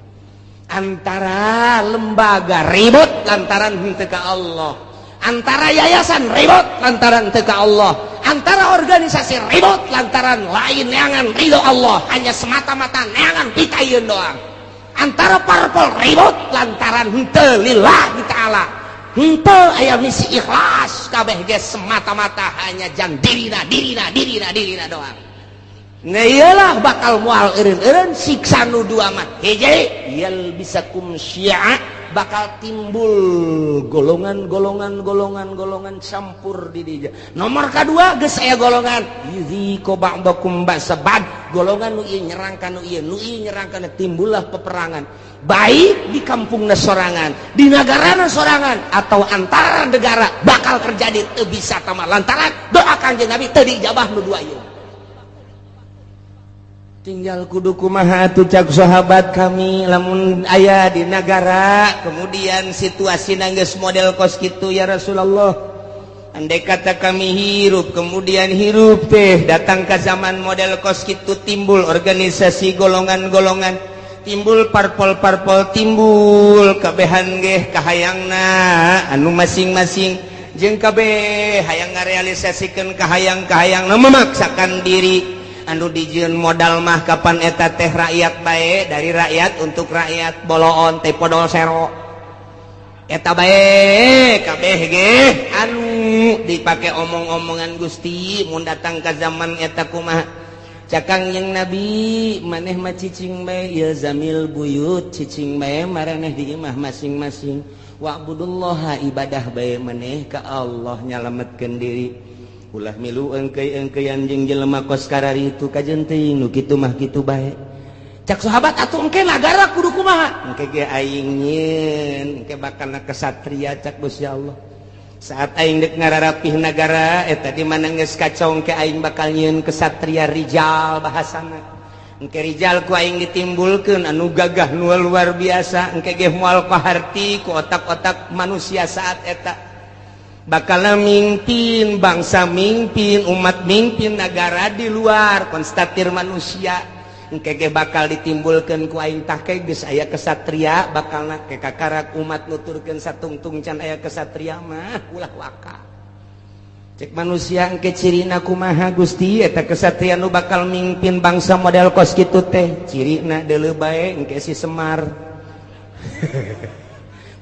Antara lembaga ribut lantaran henteu ka Allah, antara yayasan ribut lantaran teu ka Allah, antara organisasi ribut lantaran lain neangan ridho Allah, hanya semata-mata neangan pitayeun doang. Antara parpol ribut lantaran henteu lillahi ta'ala, henteu aya misi ikhlas, kabeh ge semata-mata hanya jang dirina, dirina, dirina, dirina doang. Nah, iyalah, bakal moal eureun-eureun siksa nu dua mah. Hiji, yalbisakum syi'a, bakal timbul golongan, golongan, golongan, golongan campur di dinya. Nomor kedua, geus aya golongan yudziqu ba'dakum ba'sa ba'd, golongan nu ieu nyerang ka nu ieu, nu ieu nyerang ka nu, timbullah peperangan, baik di kampungna sorangan, di negarana sorangan, atau antara negara bakal terjadi. Teu bisa tama lantaran doa Kanjeng Nabi teu diijabah nu dua ieu. Tinggal kudu kumaha atuh, cak sahabat kami, lamun aya di negara kemudian situasi geus model kos kitu, ya Rasulullah? Andai kata kami hirup, kemudian hirup teh datang ke zaman model kos kitu, timbul organisasi golongan-golongan, timbul parpol-parpol, timbul kabehan geh kahayangna anu masing-masing, jeung kabeh hayang ngarealisasikeun kahayang-kahayang, memaksakan diri, anu dijieun modal mah kapan eta teh rakyat bae, dari rakyat untuk rakyat, boloon teh podol sero eta bae, kabeh ge anu dipake omong-omongan. Gusti, mun datang ke zaman eta kumaha? Cak Kangjeng Nabi, maneh mah cicing bae, ilzamil buyut, cicing bae maraneh di imah masing-masing, wa'budullaha, ibadah bae maneh ka Allah, nyalametkeun diri, ulah milu engkei-engkeian jeung jelema kos kararitu. Kajen teuing nu kitu mah kitu bae. Cak sahabat, atuh engke nagara kudu kumaha? Engke ge aing nyieun, engke bakal kesatria, cak Gusti Allah. Saat aing dek ngararapih nagara eta di mana geus kacau, engke aing bakal nyieun kesatria, rijal bahasana. Engke rijal ku aing ditimbulkeun anu gagah, nu luar biasa. Engke ge moal kaharti ku otak-otak manusia saat eta bakal mimpin bangsa, mimpin umat, mimpin negara di luar konstatir manusia. Engke ge bakal ditimbulkan ku aing. Tah, geus aya kesatria, bakal ke kakarak umat nuturkeun satungtung can aya kesatria mah ulah waka. Cek manusia, engke cirina kumaha, Gusti, eta kesatria nu bakal mimpin bangsa model kos kitu teh cirina? Deuleu bae, engke si Semar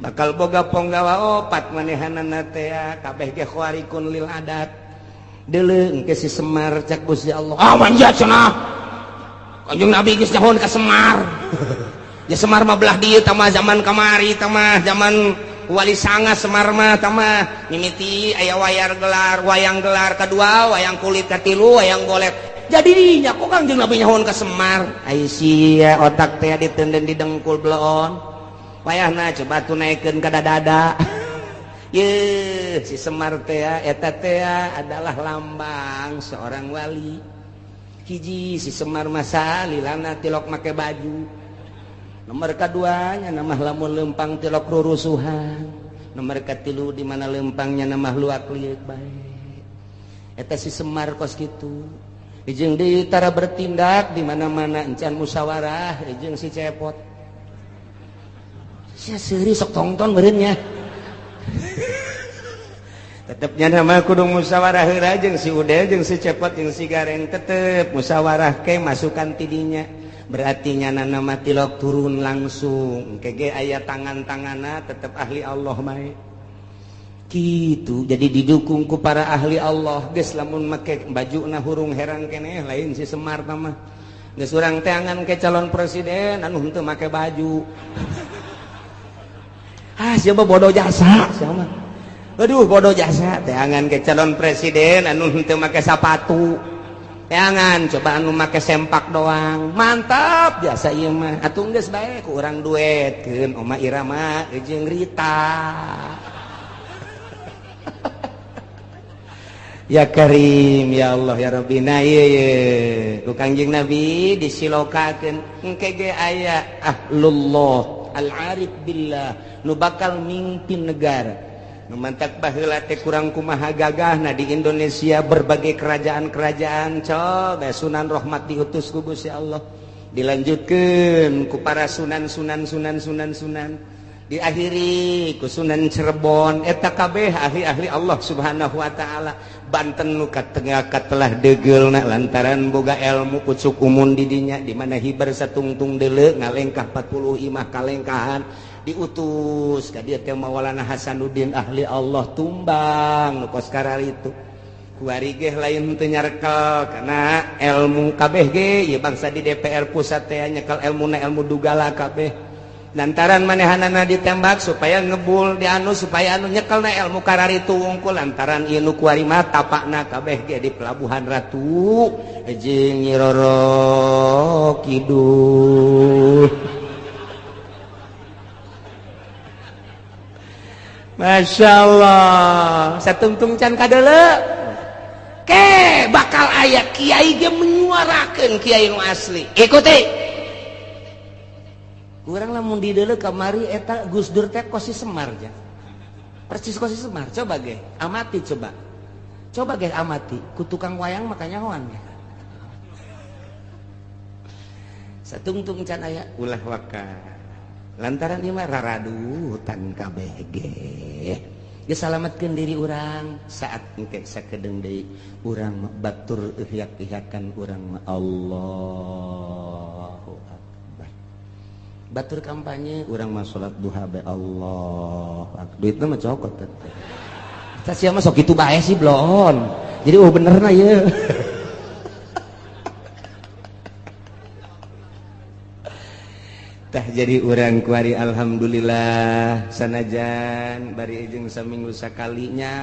bakal boga ponggawa opat, manehanana teh kabeh ge khawarikun lil adat. Deuleu engke si Semar, cak Gusti Allah. Ah, manja cenah, Kanjeng Nabi geus nyahoan ka Semar. Ya, Semar mah belah dieu tah mah, zaman kamari tah mah, zaman Wali Sanga. Semar mah tah mah mimiti aya wayang gelar, wayang gelar kedua, wayang kulit katilu, wayang golek. Jadi nya kok Kanjeng Nabi nyahoan ka Semar? Ai sia otak teh ditenden di dengkul bloon, wayahna coba tuh naikkeun ka dada. Ye, si Semar teh eta teh adalah lambang seorang wali. Hiji, si Semar masa lilana tilok make baju. Nomor keduanya, nama lamun lempang tilok rurusuhan. Nomor katilu, di mana lempangnya nama luak liuk bae. Eta si Semar kos kitu. Jeung deui tara bertindak di mana-mana encan musyawarah jeung si Cepot. Sia seuri sok tongton meureun. Tetepnya nama kudu musyawarah heula jeung si Udel, jeung si Cepot, jeung si Gareng, tetep musyawarah ke masukan tidinya. Berarti nyana nama tilok turun langsung kege aya tangan-tangana, tetep ahli Allah bae gitu. Jadi didukung ku para ahli Allah. Geus, lamun make baju na hurung herang keneh, lain si Semar mah. Geus urang teangan ke calon presiden anu henteu make baju. Ah, siapa bodoh jasa, siapa? Aduh, bodoh jasa. Teangan ke calon presiden anu henteu make sapatu. Teangan coba anu make sempak doang. Mantap biasa ieu mah. Atuh geus bae ku urang duetkeun Oma Irama jeung Rita. Ya Karim ya Allah ya Rabbi. Nah ieu ye ku Kangjeng Nabi disilokakeun engke ge aya ahlullah al-arif billah nu bakal mimpin negara. Nu mantak baheula teh kurang kumaha gagahna di Indonesia berbagai kerajaan-kerajaan coba Sunan Rahmat diutus ku Gusti Allah dilanjutkeun ku para sunan sunan sunan sunan sunan diakhiri ku Sunan Cirebon eta kabeh ahli-ahli Allah Subhanahu wa taala. Banten nu katengah katelah deugeulna lantaran boga ilmu pucuk umun di dinya di mana hibar satungtung deuleu ngalengkah 40 imah kalengkahan diutus ka dieu teh Maulana Hasanuddin ahli Allah tumbang nu kos kararitu kuari ge lain teu nyarekel kana ilmu kabeh ge ieu bangsa di DPR pusat teh nyekel ilmuna ilmu dugala kabeh lantaran manehanana ditembak supaya ngebul di anu supaya anu nyekelna ilmu kararitu wungkul lantaran ieu nu kuari mah tapakna kabeh ge di Pelabuhan Ratu jeung Nyi Roro Kidul. Masya Allah satungtung can kadeuleu ke bakal aya kiai ge menyuarakeun kiai nu asli ikuti kurang lamun dideuleu kamari eta Gus Dur teh kosi Semar ja persis kosi Semar coba ge amati coba coba ge amati ku tukang wayang makanya hoan ge satungtung can aya ulah waka lantaran ieu mah raradutan kabeh ge geus salametkeun diri urang saat engke sakedeung deui urang batur ihyak-ihyakan urang mah Allahu akbar batur kampanye urang mah salat duha bae Allah duitna mah cokot teh tah sia mah sok kitu bae sih blon jadi oh benerna ieu. Tah jadi urang kuari alhamdulillah sanajan bari jeung saminggu sakalinya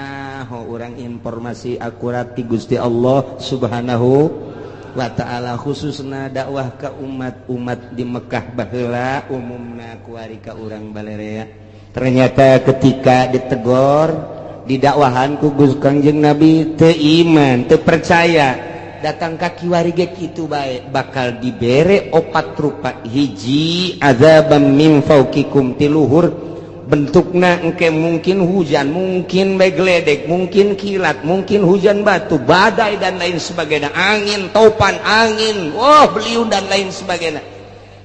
ho urang informasi akurat ti Gusti Allah Subhanahu wa taala khususna dakwah ka umat-umat di Mekah baheula umumna kuari ka urang balerea. Ternyata ketika ditegor didakwahan ku Gusti Kangjeng Nabi teu iman teu percaya datang ka kiwari ge kitu bae bakal dibere opat rupa hiji azabam min fauqikum tiluhur bentukna engke mungkin hujan mungkin bae geledek mungkin kilat mungkin hujan batu badai dan lain sebagainya angin topan angin wah beliung dan lain sebagainya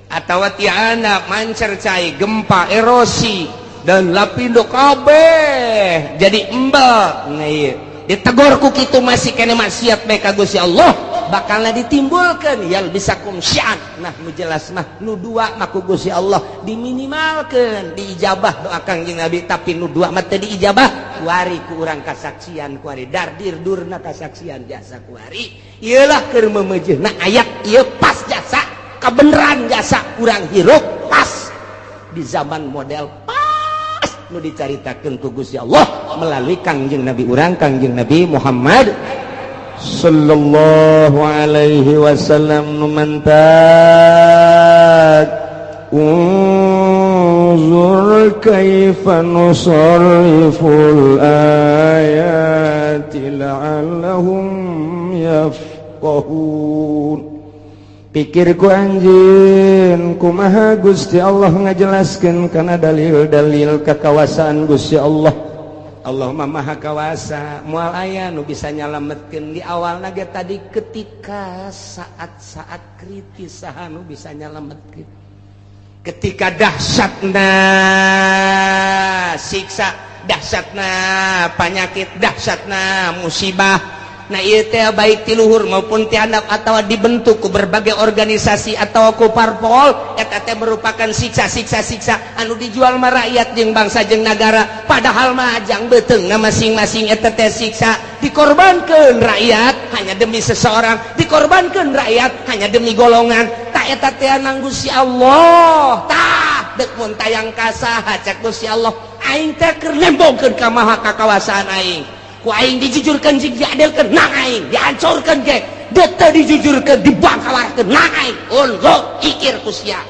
atawa tiana mancer cai gempa erosi dan lapindo kabeh jadi embel nah ieu ditegor ku kitu masih kene maksiat bae ka Gusti Allah bakalna ditimbulkeun yal bisakum syi'an nah nu jelas mah nu dua mah ku Gusti Allah diminimalkeun diijabah doa Kangjeng Nabi tapi nu dua mah teu diijabah kuari ku urang kasaksian kuari dardir durna kasaksian jasa kuari ieulah keur memejeuna ayat ieu pas jasa kabeneran jasa urang hirup pas di zaman model pas nu dicaritakeun ku Gusti Allah melalui Kangjeng Nabi urang Kangjeng Nabi Muhammad sallallahu alaihi wasallam nu mantak unzur kaifa nusarriful ayati la'allahum yafqahun. Pikirku anjeun kumaha Gusti Allah ngajelaskeun kana dalil-dalil kekawasaan Gusti Allah. Allah mah maha kawasa moal aya nu bisa nyalametkeun di awalna ge tadi ketika saat-saat kritis saha nu bisa nyalametkeun ketika dahsyatna siksa dahsyatna penyakit dahsyatna musibah. Nah ieu teh baik ti luhur maupun ti handap atawa dibentuk ku berbagai organisasi atau ku parpol eta teh merupakan siksa-siksa siksa anu dijual mah rakyat jeung bangsa jeung nagara padahal mah jang beuteungna masing-masing eta teh siksa dikorbankeun rakyat hanya demi seseorang dikorbankeun rakyat hanya demi golongan tak eta teh nang Gusti Allah tah deuk mun tayang ka saha cek Gusti Allah aing teh keur nembongkeun ka maha kakawasaan aing ku aing dijujurkan jeung diadilkeun nang aing dihancurkeun ge Dia teu dijujurkeun, dibangkawarkeun. Naik unzur, pikir ku sia,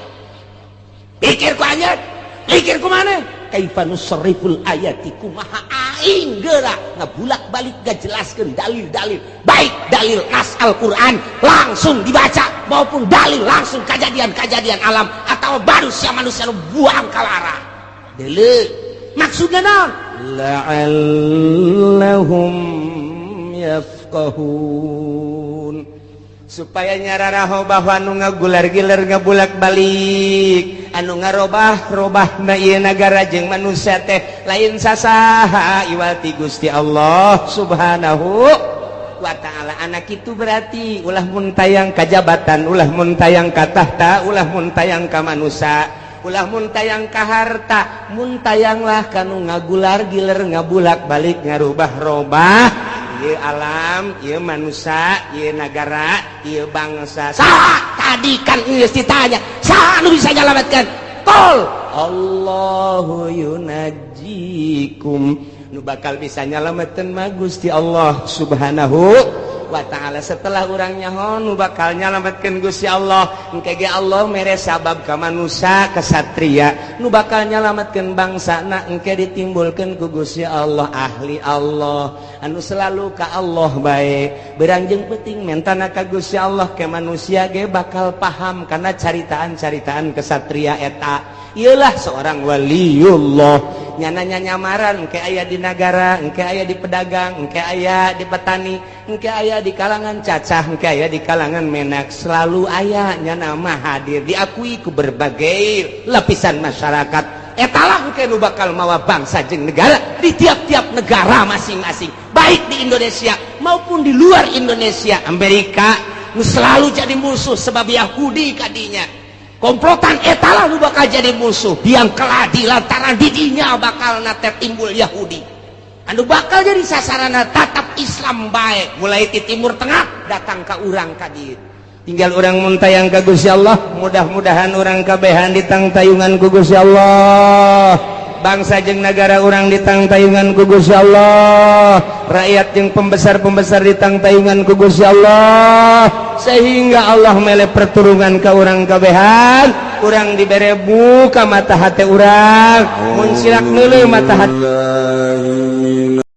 pikir ku anjeun, pikir ku maneh. Kaifa nusarriful ayati, kumaha aing geura ngabulak-balik ngajelaskeun dalil-dalil, baik dalil nas Al-Qur'an langsung dibaca maupun dalil langsung kejadian-kejadian alam atau manusia-manusia nu buang kalara. Deuleu, maksudna naon? La'allahum yafqahun, Supaya nyararaho bahwa anu ngagular-giler, ngabulak balik, anu ngarobah robah na ieu nagara jeung manusia teh lain sasaha iwal ti Gusti Allah Subhanahu wa Ta'ala. Anak itu berarti ulah muntayang kajabatan, ulah muntayang ka tahta, ulah muntayang ka manusia, ulah muntayang ka harta, muntayanglah kanu ngagular giler, ngabulak balik, ngarubah robah ieu alam, ieu manusia, ieu nagara, ieu bangsa. Saha tadi kan geus ditanya, saha anu bisa nyalametkeun? Qul Allahu yunajjikum. Nu bakal bisa nyalametkeun mah Gusti Allah Subhanahu wa Ta'ala. Setelah urang nyaho nu bakal nyalametkeun Gusti Allah, engke ge Allah mere sabab ka manusia kesatria nu bakal nyalametkeun bangsana. Engke ditimbulkeun ku Gusti Allah ahli Allah anu selalu ka Allah bae, beurang jeung peuting mentana ka Gusti Allah, ke manusia ge bakal paham karena caritaan-caritaan kesatria eta. Iyalah seorang waliullah, nyananya nyamaran engke aya di nagara, engke aya di pedagang, engke aya di petani, engke aya di kalangan cacah, engke aya di kalangan menak, selalu aya nyana mah hadir, diakui ku berbagai lapisan masyarakat. Etalah engke nu bakal mawa bangsa jeung negara di tiap-tiap negara masing-masing, baik di Indonesia maupun di luar Indonesia. Amerika nu selalu jadi musuh sebab Yahudi kadinya komplotan, etalah nu bakal jadi musuh biang keladi lantaran didinya bakal nate timbul Yahudi anu bakal jadi sasarana tatap Islam baik, mulai di Timur Tengah datang ke urang ka dieu. Tinggal urang muntayang ka Gusti Allah. Mudah-mudahan urang kabehan ditangtayungan ku Gusti Allah, bangsa jeung negara urang ditangtayungan ku Gusti Allah, rakyat jeung pembesar-pembesar ditangtayungan ku Gusti Allah, sehingga Allah mele perturungan ke urang kabehan. Urang dibere buka mata hati urang, mun silak neuleuh mata hati.